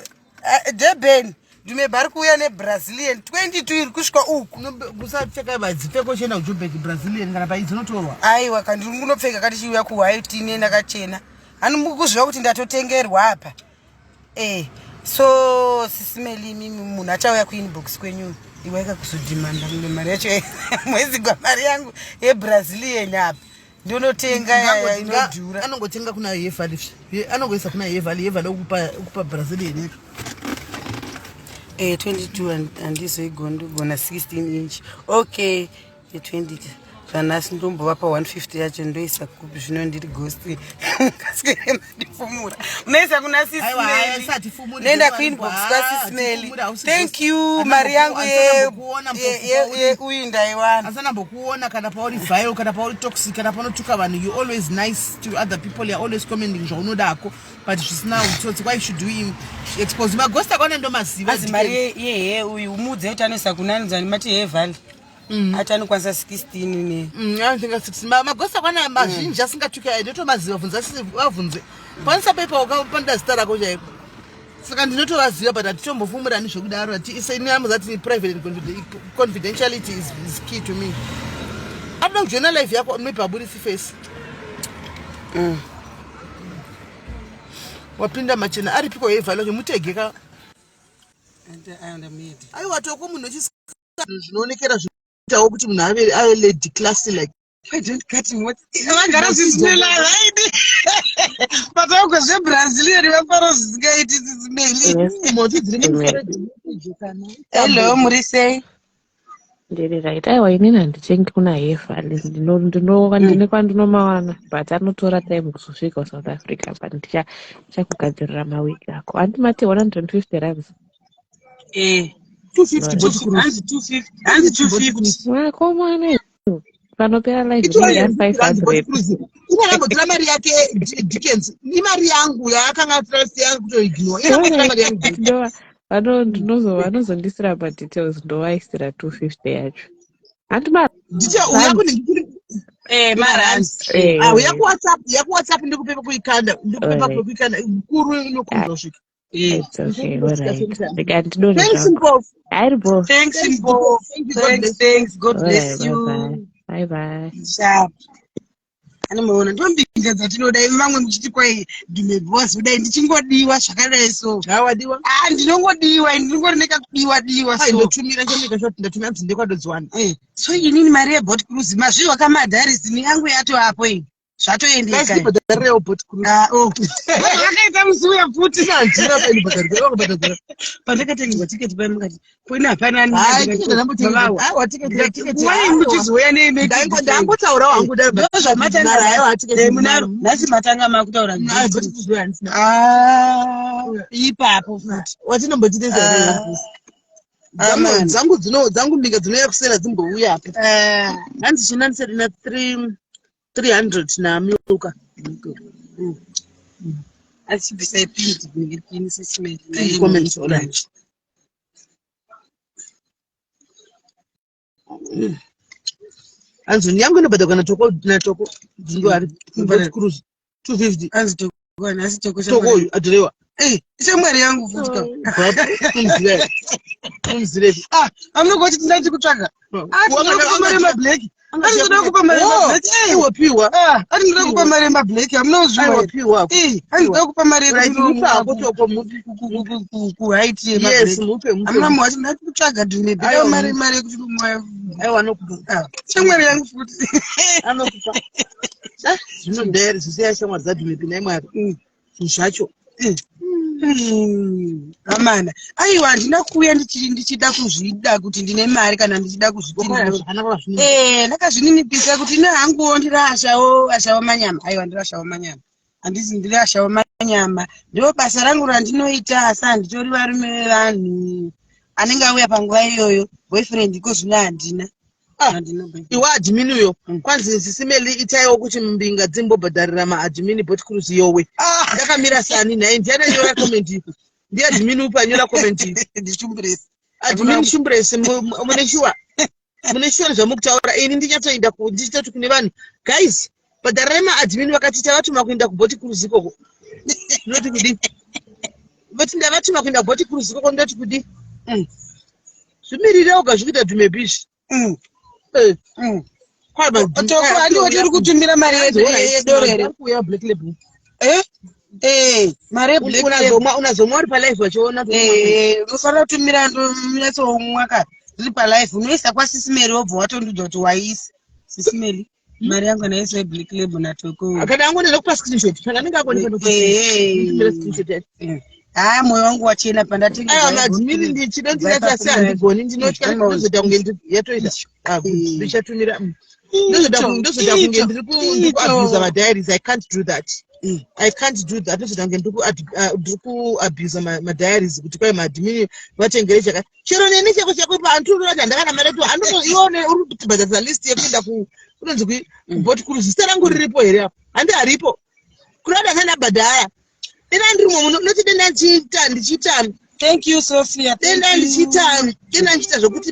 Durban ndimebva ari kuuya neBrazilian 22 iri kusvika uku. Kusapfeka dzipfeko chienda kuJobek, Brazilian kana pai dzinotorwa. Aiwa, kandiri kunopfeka katichiuya kuwhite ine ndakachena, hani mukuziva kuti ndatotengerwa apa. So sisimeli, imimi munhu achauya kuinbox kwenyu, iwaika kuzodhimanda mune mari yacho, mwezigwa mari yangu yeBrazilian apa, ndonotenga inodhura. Anongotenga kuna Yevali, anongoisa kuna Yevali, Yevali okupa Brazilian yacho. 22 handizoigoni, ndogona 16 inch. Okay, 20 zvanhasi ndombovapa 150 yacho, ndoisa kupi zvino? Ndiri ghost, kaswere mandifumura, unoisa kuna Aiwa, haya, isatifumuri, Sisimeli, ndoenda ndoenda kuinbox ah, kwaSisimeli. tifumuri, hausi Thank ghost. you, mari yangu Hasanambokuona mpofu pauri. Uyu ndaiwana. Asanambokuona kana pauri vile, kana pauri toxic, kana panotuka vanhu. You always nice to other people, youare always commenting zvaunodako, but zvisina utsotsi. Why should we expose maghost akwana? Ndomaziva. Azi mari yehe uyu umuudze kuti anoisa kunani, mati hevali ati anokwanisa 16 ne Anotenga 6. Maghost akwana mazhinji asingatuki aya, ndotomaziva. Bvunza, vabvunze kwanisa pepa ukapanda zita rako chaiko. Saka ndinotovaziva, but hatitombofumurani zvekudaro. Inamuzati private and confidentiality is key to me. Anoda kujoina live yako, maybe aburisi face. Wapinda machena aripiko yevhalo mutegeka. Aiwa, toko munhu echis zvinoonekera zvinoitawo kuti munhu ave lady classy like. Vagara sisimeli vaidi pataugwa zveBrazilian, vafara zvisingaiti sisimeli. Moti dziri mumusoro. Hello, muri sei? Ndiri right. Aiwa inini handichengi kuna Hefa. Ndine kwandinomawana but anotora time kuzosvika kuSouth Africa but ndichakugadzirira mawiki ako. Hanti mati 150 rands? Eh. 250 boat cruise. Hanzi 250. Hanzi 250. Vakomana panopera live inenge ya 500. Ine mari yake Dickens. Imari yangu yaakanga atrust yangu kutoignore. Ine mari yangu. Vanozondisira madetails ndovaisira 250 yacho. Hanti ma Detail uya kune Eh, marands. Eh. Ah, uya kuWhatsApp, uya kuWhatsApp ndikupe kuikanda, ndikupe Alright. kuikanda mukuru inokumbosvika. Eh. It's okay, alright. Ndikandidonhe Thanks zvangu. Mpofu. Hairibo. Thanks, Thanks, Mpofu. Thank you, God Thanks, bless. thanks. God Alright, bless you. bye bye. Bye bye. Sharp. Anomaona ndombinga dzatinoda imi vamwe muchiti kwai dhume boss kudai ndichingodiwa zvakadai so. Hawadiwa. Ah, ndinongodiwa ndingori nekakudiwa diwa Ai so. ndotumira chemika shoti ndatumira mzinde kwadodziwana. Eh, so inini mari yeboat cruise mazviwa kamadharisini yangu yatoapo iyi Guys, zvatoendeka. ndibhadharirewo boat cruise. Ah, oh. Vakaita musi uya futi. Handina painobhadharira, vakubhadhara. Pandakatengerwa tiketi paya mukati kwene hapana Hai, tiketi ndambotenga. Aiwa, tiketi, tiketi. Wai muchizouya Ndangotaurawo hangu dai ndozvamatanga Aiwa, tiketi. munaro nhasi matanga makutaura Ai, boat cruise handisina. Ah, ipapo futi Watinombotitesa Ah. Amen. Dzangu dzino dzangu mbinga dzinouya kusera dzimbouya apa. Ah, Hanzi china ndisedina 3 300 namilka. achibvisai pindi pini sisimeri Comment, alright. Hanzi yangu inobhadharwa natoko natoko dzingo ari boat cruise 250. Anzi toko nhasi toko Toko uyu adhirewa. Eh, ishamwari yangu futi ka. Unzirepi? Ah, amunogoti tindati kutsvaga. Ah, tinoda kupa mari yemablack. Ati ndinoda kupa mari yemablack. Eh, Iwopiwa. ah, ati ndinoda kupa mari yemablack. Amunozviwa. Aiwapiwa. Eh, ati ndinoda kupa mari Right, mupe hako toko mupe. kuhaiti Yes, yemablack. mupe mupe. Amuna muwati ndati kutsvaga dhume. Aiwa, Mari mari yekuti mwa. Aiwa anokupa. Ah, shamwari yangu futi. Anokupa. Ah, zvinodere zvisiya shamwari dzadhumepi nhai Mwari. Zvinhu zvacho. Amana aiwa handina kuuya ndichida kuzvida kuti ndine mari kana ndichida kuzviti Wakauya zvakanaka zvino. Eh, ndakazvininipisa kuti ine hanguwo ndiri ashawo ashawo manyama. Aiwa ndiri ashawo manyama, handisi ndiri ashawo manyama, ndo basa rangu randinoita, asi handitori varume vevanhu anenge auya panguva iyoyo. Boyfriend iko zvino handina. Ah. Handina boyfriend. Iwe admin uyo kwanzi sisimeli itaiwo kuti mbinga dzimbobhadharira maadmin boat cruise yowe. Ah, Ndakamira sani nhai ndiani anyora comment iyi? Ndiadmin upi anyora comment iyi? Ndichumburesi. Admin Shumbresi, mune shuwa? Mune shuwa nezvamukutaura? Ini ndinyatsoenda ndichitoti kune vanhu, guys, bhadharirai maadmin vakati tavatuma kuenda kuboat cruise ikoko. Ndinoti kudi? Voti ndavatuma kuenda kuboat cruise ikoko, ndinoti kudi? Zvimirire oga zvikuita dhume bizvi. Eh, Toko handiwo tiri kutumira mari yedoro here? Kuuya Black Label. Eh? Eh, mari yeblack label. Unazomwa unazomwa uri palive vachiona. Eh, unofanira kutumira ndonyatsomwa ka ndiri palive. Unoisa kwasisimeri wobva watondudza kuti waisa sisimeri mari yangu anaisa yeblack label natoko. Kana angu ndinokupa screenshot. Kana anenge akuoneka ndokupa Eh. screenshot yacho. Haa, mwoyo wangu wachena pandatenga. Aiwa, madmini ndichidonzira asi handigoni, ndinotya ndinozoita kunge yatoita. Ah, good. Ndichatumira. Ndozoita kunge ndiri kuabusa madiaries. I can't do that. I can't do that. Ndozoita kunge ndiri kuabusa madiaries kuti kwai maadmini vatengere chaka. Chero neni chako chako paantu unoti handakana mari yetu andoto ione uri kutibhadharisa list yekuenda ku kunonzi kuboat cruise. Zita rangu riripo here apo? Handi haripo. Kurada kana bhadhara. Dena ndiri mumwe noti denda ndichiita ndichiita Thank you, Sophia. Thank denda you. ndichiita denda ndichiita zvokuti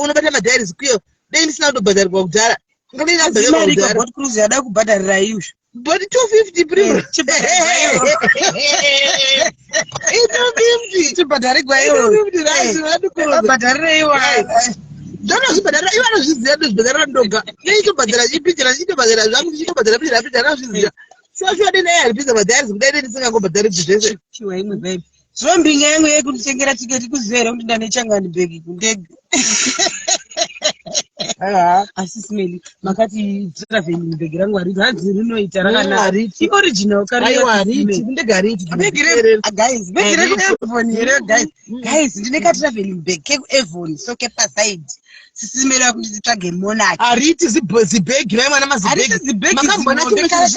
unobata madiaries kuyo dei ndisina kutobhadharirwa kudhara. Ngadei ndabhadharirwa Mari kudhara. boat cruise yada kubhadharira izvo. But 250 primo. Chibhadharigwa. I250. Chibhadharigwa iwo. 250 right radikuruza. Bhadharire iwo. Ndonozvibhadharira ivo anozviziva ndozvibhadharira ndoga. Neichitobhadhara chipinjira ndichitobhadhara zvangu ndichitobhadhara pinjira pinjira anozviziva. Sure sure dei dai aripisa madiaries kudai dei ndisingangobhadhari zvese. Chiwa imwe baby. Zvombinga yangu yekunditengera tiketi kuziva here kuti ndane changani bhegi kundege. Asi Smeli makati traveling bag rangu hariti hanzi rinoita rakanaka. Ioriginal kariaiwa hariti ndega hariti. Bag re guys, bag re Avon here guys. Guys, ndine ka traveling bag ke Avon so ke pa side. Sisi Mary vakuti titsvage monarch. Hariti zibhegi vai mwana mazibhegi. Makambona chimwe chinhu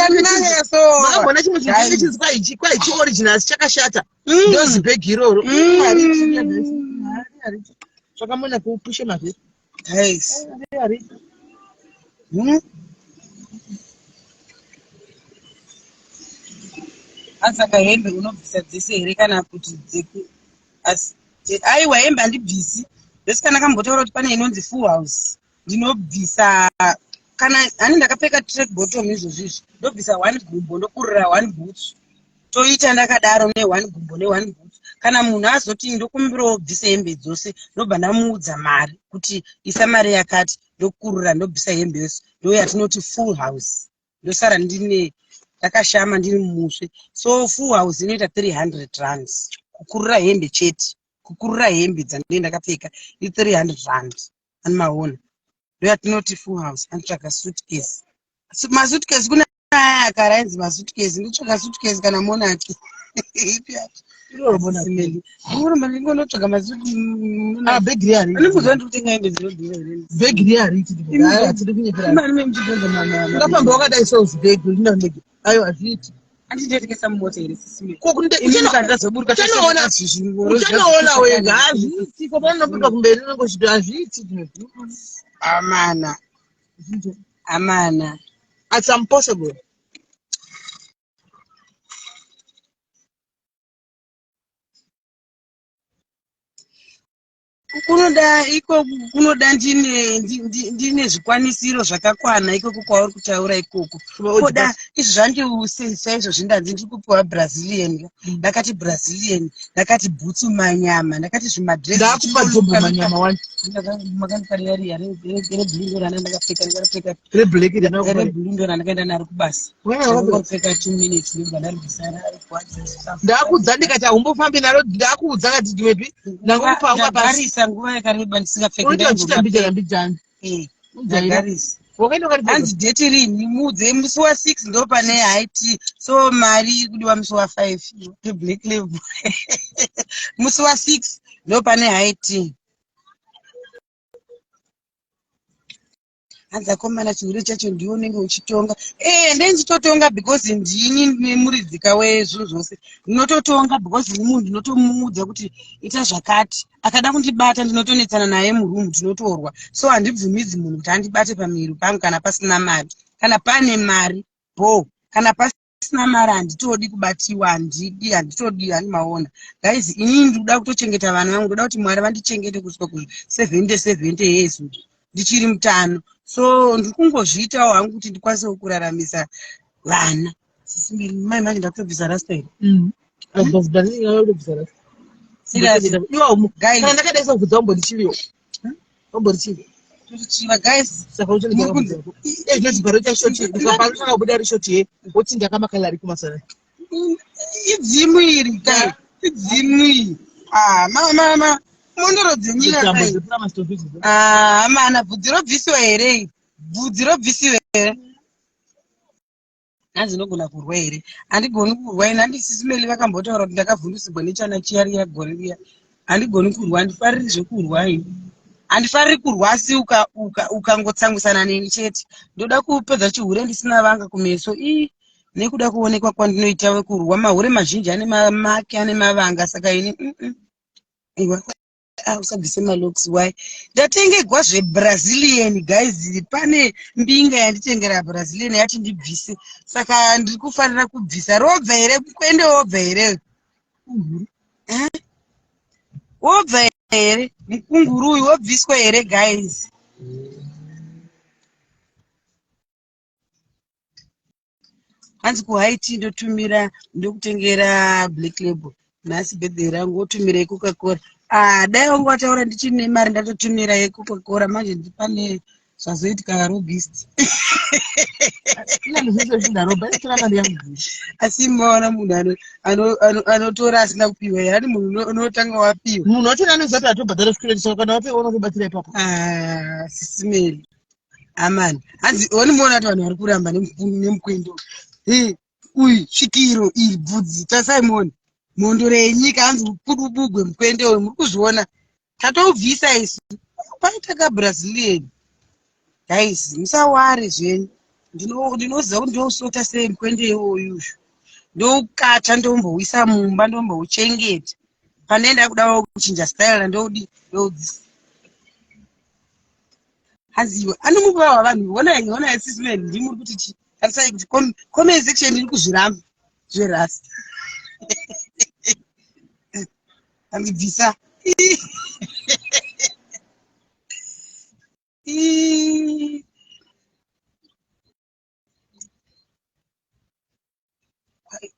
chimwe chinhu chinzi kwaichi kwaichi original asi chakashata. Ndozibhegi iroro. Hariti. Tsvaka monarch upushe mavhiri. Guys. Asaka hembe unobvisa dzese here kana kuti dzeku asi aiwa hembe handibvisi vese kana kambotaura kuti pane inonzi full house ndinobvisa kana hani ndakapfeka track bottom izvozvi izvi ndobvisa one gumbo ndokurira one boots toita ndakadaro ne one gumbo ne one boots kana munhu azoti ndokumbirawo bvise hembe dzose ndobva ndamuudza mari kuti isa mari yakati ndokurura ndobvisa hembe yose ndoyatinoti full house ndosara ndine ndakashama ndiri mumuswe so full house inoita 300 rands kukurura hembe chete kukurura hembe dzandinenge ndakapfeka i 300 rand animaona ndoyatinoti full house anotsvaga suitcase masuitcase kune aya akara ainzi masuitcase ndotsvaga suitcase kana monaki ipi yacho ndingonotsvaga masuitbhegirianikuziva ndiri kutenga hembe dzinodhura here bhegiri hariti hatidi kunyeperangafamba wakadai so zibhegi rina ayo hazviiti andindotekesa mumota here sisiuchanoona wega hazviiti ko paunobuda kumberi unenge uchiti hazviiti amana amana it's impossible. Kunoda ikoku kunoda ndine ndine zvikwanisiro zvakakwana ikoko kwauri kutaura ikoko. Koda izvi zvandiusesa izvo zvindanzi ndiri kupiwa Brazilian. Ndakati Brazilian, ndakati bhutsu manyama, ndakati zvimadress. Ndakupa jombo manyama wani. Makandipa riya riya reblue ndorana ndakapfeka ndakapfeka. Reblack rana. Reblue ndorana ndakaenda naro kubasa. Ndakangopfeka 2 minutes ndobva ndaribvisa rarigwadza. Ndakudza ndikati haumbofambi naro ndakuudza kati ndiwepi ndangokupa unga pasi. Ndagarisa nguva yakareba ndisingapfeki. Unoita uchitambija mbijana. Eh. Ndagarisa. Wakaenda ukaripfeka. Hanzi date rini muudze musi wa 6 ndo pane high tea so mari iri kudiwa musi wa 5 black label. Musi wa 6 ndo pane high tea. Hanzi akomana chihure chacho ndiwe unenge uchitonga. Eh, ndenge ndichitotonga because ndini nemuridzika wezvinhu zvose. Ndinototonga because ini munhu ndinotomuudza kuti ita zvakati. Akada kundibata ndinotonetsana naye muroom tinotorwa. So handibvumidzi munhu kuti andibate pamuviri pangu kana pasina mari. Kana pane mari bho, kana pasina mari handitodi kubatiwa, handidi, handitodi, handimaona. Guys, inini ndikuda kutochengeta vana vangu, ndoda kuti Mwari vandichengete kusvika ku 70 70 years ndichiri mutano. So ndiri kungozviitawo hangu kuti ndikwanisewo kuraramisa vana. Sisi mbiri, mai manje ndakutobvisa rasta here? Serious. Guys. Kana ndakadaisa kubvudza umborichiviwo. Umborichivi. Chiva guys. Saka uchandigaura Muri kunzi- kubvudza. Eh, zvino chibharo chashoti ukapano kubuda rishoti ye woti ndakamakalari kumasana. Idzimu iri ka. Idzimu iri. Ah, ma ma ma. Mondoro dzenyika Tambo kai. dzepura masitopi idzodzo. Ah, mana bvudzi robvisiwa here iri? Bvudzi robvisiwa here? Hanzi ndinogona kurwa here? Handigoni kurwa ini. Handi Sisi Melly vakambotaura kuti ndakavhundusigwa nechana chiya riya gore riya. Handigoni kurwa, handifariri zvekurwa ini. Handifariri kurwa asi ukangotsamwisana neni chete. Ndoda kupedza chihure ndisina vanga kumeso. Ii nekuda kuonekwa kwandinoita wekurwa mahure mazhinji ane mamaki ane mavanga saka ini Iwa. Ah, usabvise malocks why ndatengegwa zvebrazilian guys pane mbinga yanditengera brazilian yati ndibvise saka ndiri kufanira kubvisa robva here kwende wobva here eh? Wobva here mukunguru uyu wobviswa here guys Hanzi kuHaiti ndotumira ndokutengera black label nhasi birthday rangu wotumira yecoca-cola. Ah, dai wanga wataura ndichine mari ndatotumira yecoca-cola manje pane zvazoitika varobist. Asi maona munhu anotora asina kupiwa here? Ani munhu unotanga wapiwa. Munhu wacho anoziva kuti atobhadhara chikwereti chako kana wapiwa unotobatsira ipapo. Ah, Sisi Mary. Amani hanzi wanimuona kuti vanhu vari kuramba nemukwendo uyu svikiro iri bvudzi tasimon mhondoro yenyika hanzi pudubugwe mukwende uyu muri kuzviona tatoubvisa isu paita kabrazilian guys musaware zvenyu ndinoziva kuti ndousota sei mukwende iwoyu uyu ndoukacha ndombouisa mumba ndombouchengeta pane ndakudawo kuchinja style ndoudi ndoubvisa hanzi iwe anomupa wavanhu honai honai sisman ndimuri kuti chi tarisai kuti comment section iri kuzviramba zverasta hanzi bvisa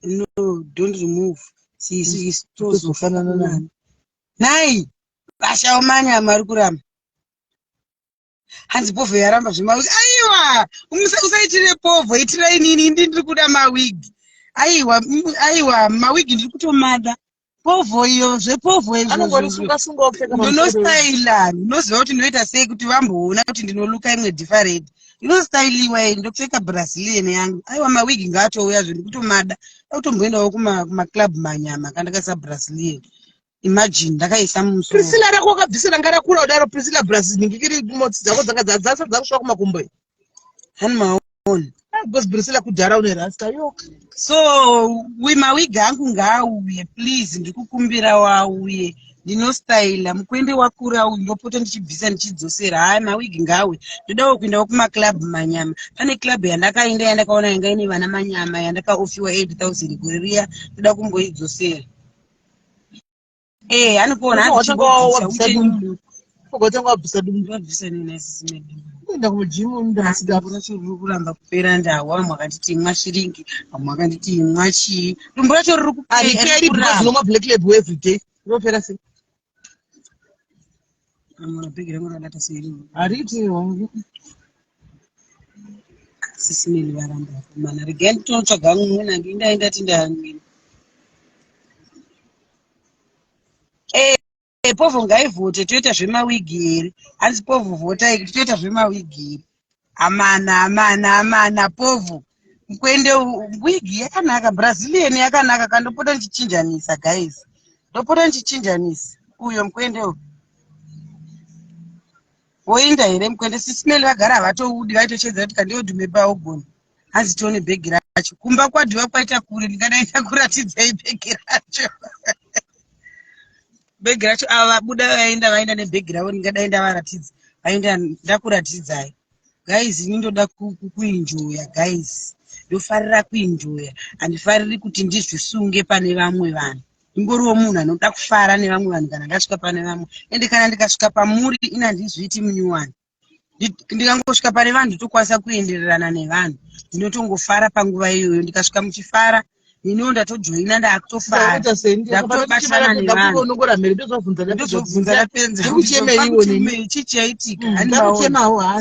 no don't remove sisu isu tozofanana nani nai vashaomanya mari kuramba hanzi povho yaramba zvemawigi aiwa usaitire povho itira inini ndi ndiri kuda mawigi aiwa aiwa mawigi ndiri kutomada povho iyo zvepovho izvozvondinostaila ndinoziva kuti ndinoita sei kuti vamboona kuti ndinoluka imwe different inostailiwa iyi ndopfeka brazilian yangu aiwa mawigi ngaatouya zve ndikutomada akutomboendawo kumaclub manyama kandakaisa brazilian imagine ndakaisa mumusoro Priscilla rako wakabvisa ranga rakura kudaro Priscilla Brazil ndingikiri motsi dzako dzanga dzadzasa dzakusvika kumakumbo iyi hani maona Ah, because Priscilla kudhara une rasta yo so we mawigi angu ngaauye please ndikukumbira wauye ndinostaila mukwende wakura uyu ndopota ndichibvisa ndichidzosera haya mawigi ngaauye ndodawo kuendawo kumaclub manyama pane club yandakaenda yandakaona yanga ine vana manyama yandakaofiwa 8000 gore riya ndoda kumboidzosera Eh, anopona Ukatanga wabvisa dumbu. Wabvisa nini asisi medu. Kuenda kujimu ndasida. Dumbu racho riri kuramba kupera ndawa, vamwe vakanditi imwa shiringi, vamwe vakanditi imwa chii. Dumbu racho riri kupera. Hariperi because unomwa black label every day. Rinopera sei? Amuna bhegi rangu rakadata sei rino? Hariiti wangu. Sisi Meli varamba vakomana. Regai nditonotsvaga mumwe nange ndai ndati ndamwene. Eh, povho ngaivhote toita zvemawigi here? Hanzi povho vhotai toita zvemawigi here? Amana amana amana povho. Mukwende wigi yakanaka Brazilian yakanaka kandopota ndichichinjanisa guys. Ndopota ndichichinjanisa uyo mukwende uyu. Woinda here mukwende sisimeli vagara havatoudi vaitochedza kuti kandiodhume paogona hanzi tione bhegi racho kumba kwadhiwa kwaita kure ndingadai ndakuratidzai bhegi racho bhegi racho ava vabuda vaenda vaenda nebhegi ravo ndingadai ndavaratidza vaenda ndakuratidzai guys ini ndoda kuinjoya guys ndofarira kuinjoya handifariri kuti ndizvisunge pane vamwe vanhu ingoriwo munhu anoda kufara nevamwe vanhu kana ndasvika pane vamwe ende kana ndikasvika pamuri ini handizviiti munyuwani ndikangosvika pane vanhu ndotokwanisa kuendererana nevanhu ndinotongofara panguva iyoyo ndikasvika muchifara iniwo ndatojoina ndakutofara ndakutobatana nevanhu ndozobvunza ndapedza chii chaitika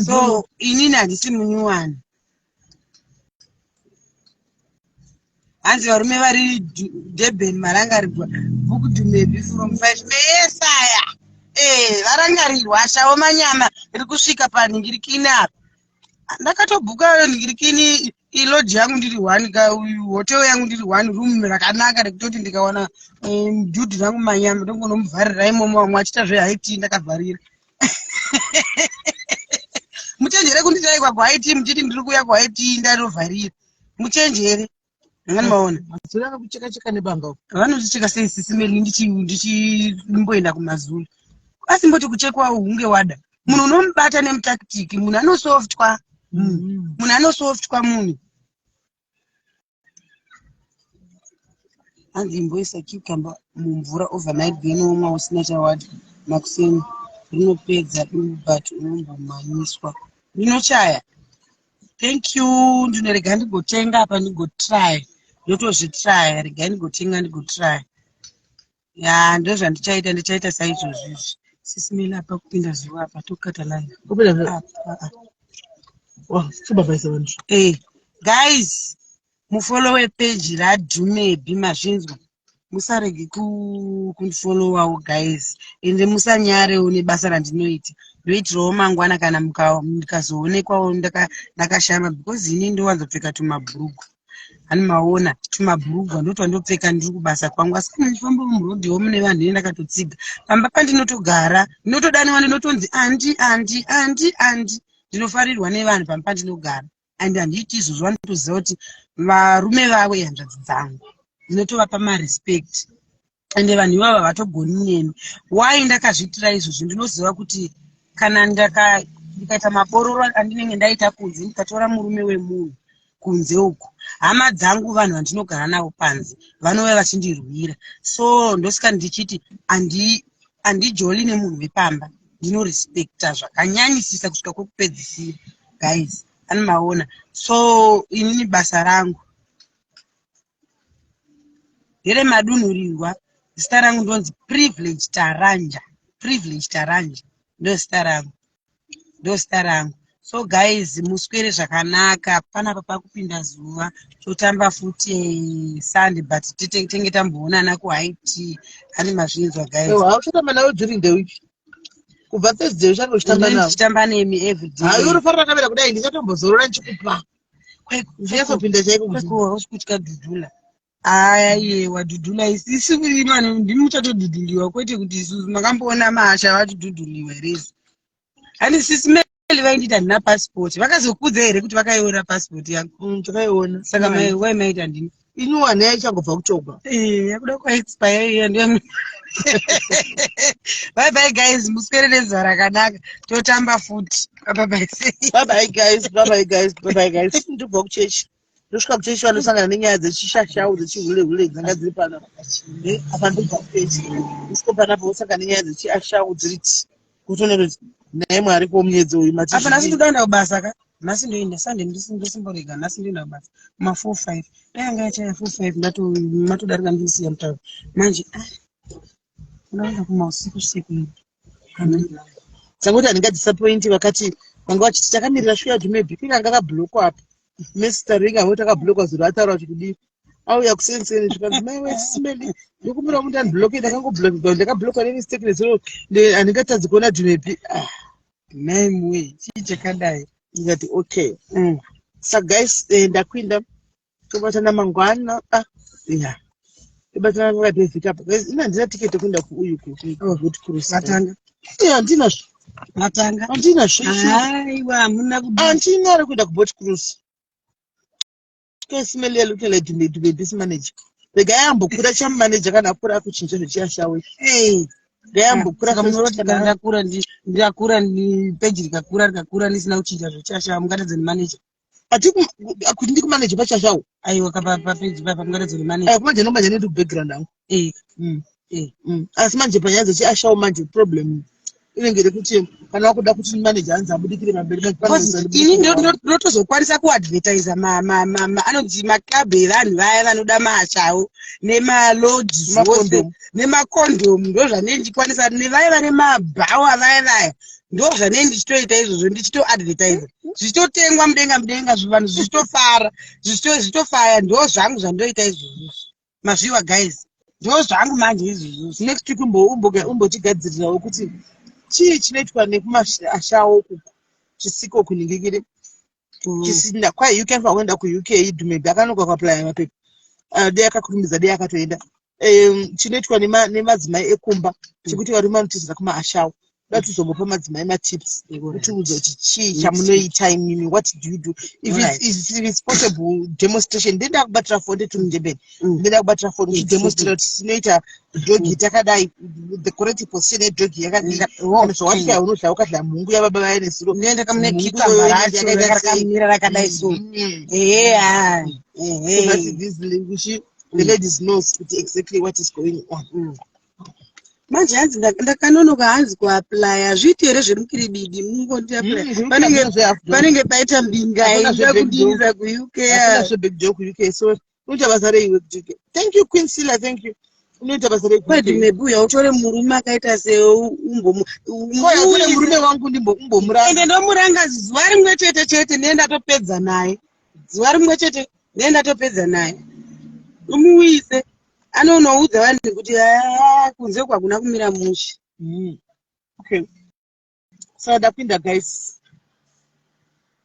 so inini handisi munyuwani hanzi varume vari Durban marangarirwa book dumebi from 5 meyesaya eh varangarirwa ashawo manyama iri kusvika panhingirikini apa ndakatobhuka nhingirikini iloji yangu ndiri one ka hotel yangu ndiri one room rakanaka rekutoti ndikawana judhi rangu manyama ndongonomuvharira imomo vamwe achiita zvehaiti ndakavharira muchenjere kunditaikwa kuhaiti muchiti ndiri kuuya kuhaiti ndanovharira muchenjere ngani maona Mazulu akakucheka cheka nebanga uko. vanoticheka sei sisimeli ndichimboenda kumazulu asi mboti kuchekwa hunge wada munhu unomubata nemutaktiki munhu anosoftwa munhu anosoftwa munhu hanzi imboisa cucumber mumvura overnight then womwa usina chawadya makuseni rinopedza dumbu but unombomhanyiswa rinochaya thank you ndinorega ndigotenga apa ndigotry ndotozvitrya regai ndigotenga ndigotry ya ndozvandichaita ndichaita saizvozvo izvi sisimeli apa kupinda zuva apa tokata line Kupinda zuva. Apa, apa. Wah, chibabhaisa vanhu. Eh, guys mufollowe page radumebi mazvinzwa musarege kundifollowawo guys ende musanyarewo nebasa randinoita Ndoitirawo mangwana kana ndikazoonekwawo ndakashama because ini ndowanzopfeka tumabhurugwa. Hani maona tumabhurugwa ndotwandopfeka ndiri kubasa kwangu asi kana ndichifamba murodhiwo mune vanhu ine ndakatotsiga. Pamba pandinotogara ndinotodaniwa ndinotonzi andi andi andi andi ndinofarirwa nevanhu pamba pandinogara and handiiti izvozvo vanotoziva kuti varume vavo ihanzvadzi dzangu ndinotovapa marespect ende vanhu ivava havatogoni neni why ndakazviitira izvozvo ndinoziva kuti kana ndikaita mabororo andinenge ndaita kunze ndikatora murume wemunhu kunze uku hama dzangu vanhu vandinogara navo panze vanouya vachindirwira so ndosika ndichiti handijoli nemunhu wepamba ndinorespecta zvakanyanyisisa kusvika kwekupedzisira guys anomaona so inini basa rangu nderemadunhurirwa zita rangu ndonzi Privilege Taranja. Privilege Taranja ndozita rangu, ndozita rangu. So guys, muswere zvakanaka. Panapa pakupinda zuva totamba futi Sunday, but tenge tamboonana kuhigh tea. Ani mazvinzwa guys? Ewa, uchatamba nawe during the week kubva Thursday uchange uchitamba Inini navo. Ndichitamba nemi every day. Hayi, unofanira kamera kudai ndichatombozorora ndichikupa. Ndichatsopinda chaiko kuti Kweko hausi kutya Dhudhula. Aiwa Dhudhula isu mani ndimi muchatodhudhuliwa kwete kuti isusu makamboona maasha vachidhudhuliwa here isu. Hani sisi Meli vainditi handina passport. Vakazokudza here kuti vakaiona passport yangu? Takaiona. Saka mai wai maiti handina. Inyuwani yaichangobva kuchogwa. Eh, yakuda ku expire iya ndiyo. Bye bye guys, muswere nezuva rakanaka. Totamba futi. Bye bye. Bye bye guys, bye bye guys, bye bye guys. Ndibva kuchechi. Ndosvika kuchechi vanosangana nenyaya dzechishashau dzechihule hule dzanga dziri pano. Apa ndobva kuchechi. Ndisiko panapa vosangana nenyaya dzechiashau dziri ti. Kutoona kuti naye Mwari ko muyedzo uyu mati. Apa nhasi ndoda kuenda kubasa ka. Nhasi ndoenda Sunday ndisimborega nhasi ndoenda kubasa. Ma 4 5. Dai yanga yachaya 4 5 ndato matodarika ndisiya mutauro. Manje ah. Unoenda kuma usiku siku. Dzangoti handingadisappointi vakati vanga vachiti takamirira shuya maybe pinga anga akablockwa apa. Mr. Ring avo takablockwa zuro ataura kuti kudii. Auya kuseni zvikanzi mai wesimeli ndokumbira kuti andibloke ndakangoblockwa ndakablockwa nemistake nezuro handingatadzi kuona Dumebi. Ah, Name we chii chakadai. Ndikati okay. Saka guys, ndakuinda tobatana mangwana. Ah, yeah. Tobatana pakapevhika apa. Guys, ina handina ticket yekuenda kuuyu ku cruise. Matanga. Eh, handina. Matanga. Handina. Aiwa hamuna kuda. Handina ari kuenda kuboat cruise. Kesimeli looking like Dumebi this manager. Rega yambokura chamanager kana akura akuchinja zvechiyashawe. Eh. Rega yambokura. Saka munoti kana ndakura ndakura peji rikakura rikakura ndisina kuchinja zvechasha mungatadze nemanager. Ati kuti ndikumanage pachashawo. Aiwa papeji papa mungatadze nemanager. Eh, kumanje nomanje ndiri kubackground angu. Eh. Eh. Asi manje panyaya dzechiashawo manje problem inenge iri kuti kana wakuda kuti manager anzi abudikire pamberi Because ini ndinotozokwanisa kuadvertisa anonzi maclub evanhu vaya vanoda maashawo nemalodge zvose nemakondomu ndozvanei ndichikwanisa nevaya vane mabhawa vaya vaya ndozvanei ndichitoita izvozvo ndichitoadvertisa zvichitotengwa mudenga mudenga vanhu zvichitofara zvichitofaya ndo zvangu zvandoita izvozvo mazviwa guys ndo zvangu manje izvozvo. Next week umbotigadzirirawo kuti chii chinoitwa nekumashawo kuku chisiko kuningikire chisina kwai UK fa kuenda kuUK Dumebi akanoka kuaplya mapepa dei akakurumidza dei akatoenda chinoitwa nemadzimai ekumba chekuti varume vanotizira kumaashawo da tuzombopa madzimai matips kutiudza kuti chii chamunoita imimi, what do you do if it's possible, demonstration. Ndenda kubatira foni ndetundebeni ndenda kubatira foni uchidemonstrate kuti tinoita doggy takadai, the correct position yedoggy yakadii, kana zvawadya unodya ukadya mhungu yababa vaya nezuro. Ndinoenda kamune cucumber racho rakamira rakadai so ehe. So that this the ladies knows kuti exactly what is going on. Manje hanzi ndakanonoka hanzi kuaplya hazviiti here zvemukiribidi mungondiaplya panenge paita mbinga inoda kudinisa kuUK. Zvebackdoor kuUK, so unoita basa reiwe kuUK? Thank you, Queen Sila, thank you. Unoita basa rei? Kwedi maybe uya utore murume akaita seumbomu murume wangu ndimbomuranga. Ende ndomuranga zuva rimwe chete chete ndiye ndatopedza naye zuva rimwe chete ndiye ndatopedza naye umuwise anonoudza vanhu kuti kunze kwakuna kumira mushe. Okay. Saka ndakuinda guys.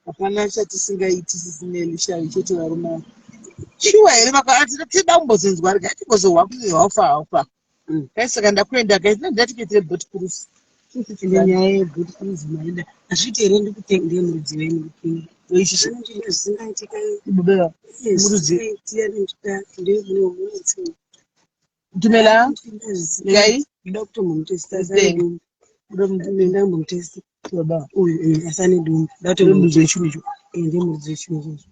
Hapana chatisingaiti sisi Nelly chete varume ava. Shuwa here tida kumbozonzwa rega timbozohwa kuti haufa haufa. Guys saka ndakuenda guys ndinoda tiketi reboat cruise. Ende nyaya yeboat cruise maida hazviiti here ndikutenge murudzi wenyu ichi chinondiita zvisingaitika. Baba murudzi. Murudzi. Dumela. Gai. Ndoda kutombomutesta. Thank. Ndambomutesta. Baba. Uyu asane dumbu. Murudzi wechinhu icho. Ndiye muridzi wechinhu ichocho.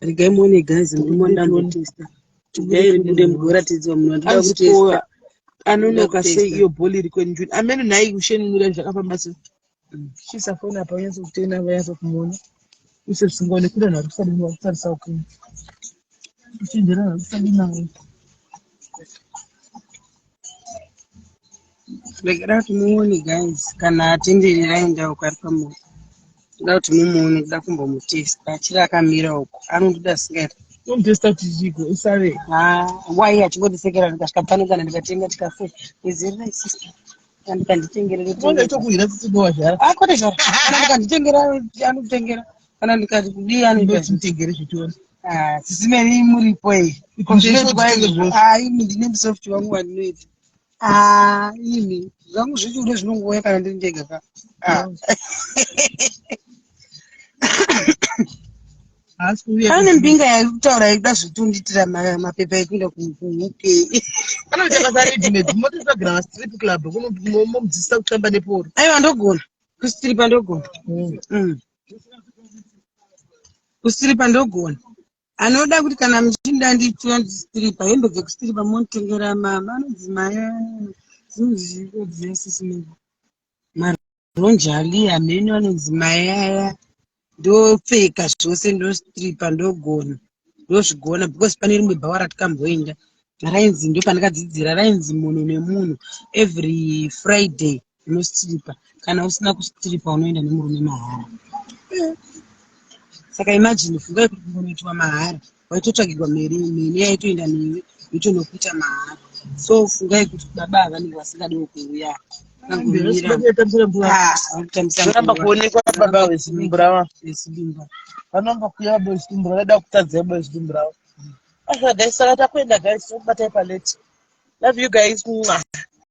Regai muone guys, murume wandambotesta. Regai Tibude mugoratidzwa munhu wandinoda Anzi kutesta. ko anonoka sei Kutesta. iyo bholi iri kwenjuni amene nhai ushenunura zvakafamba sei. Chisa foni apa unyatso kutena vanyatso kumuona use zvisingaone kune vanhu vari kusadini vari kutarisa uku uchenjera vanhu vari kusadini navo. Regera kuti muone guys, kana atenderera aenda uko ari pamoto. Ndoda kuti mumuone, ndoda kumbomutesta. Achiri akamira uko. Anondoda singaiti. Unomutesta kuti chiko usave. Ah, wai achingondisekera ndikasvika pano kana ndikatenga chikafu. Wedzerirai sister. Kana ndikanditengera. Unonge itokuhira tsitsi wazhara. Ah, kwete zvaro. Kana ndikanditengera anotengera. Kana ndikati kudii anoita zvo. Ndotitengere zvitori. Ah, sisi Mary muripo iyi. Kuti Zvinoitwa nditenge izvo. zvose. Ah, imi ndine musoft wangu wandinoita. Ah, imi zvangu zvechihure zvinongouya kana ndiri ndega ka. Ah. Haasi kuuya. Pane mbinga yaikutaura yaida zvetundiitira mapepa ekuenda kuUK. Anoita basa readymade mototsvagira mastrip club momudzidzisa kutamba neporo. Aiwa ndogona. Kustripa ndogona. Kustripa ndogona. Anoda kuti kana muchinda ndistripa hembe dzekustripa monotengera mama anonzi maya dzinonzi dziya sisi Mary. Maronjali hameno anonzi mayaya ndopfeka zvose ndostripa ndogona ndozvigona because pane rimwe bhawa ratikamboenda rainzi ndo pandakadzidzira rainzi munhu nemunhu every Friday unostripa kana usina kustripa unoenda nemurume mahara. Saka imagine fungai kuti kungonoitwa mahara waitotsvagirwa mari mhene yaitoenda newe yotonokuita mahara. So fungai kuti baba ava vanenge vasingadiwo kuuya vangomira. Ah, Vanoramba kuonekwa baba vesidumbu rava. Vesidumbu. Vanoramba kuuya baba vesidumbu vanoda kutadza baba vesidumbu ravo. Asa guys saka takuenda guys tokubatai palate. Love you guys. Mwah.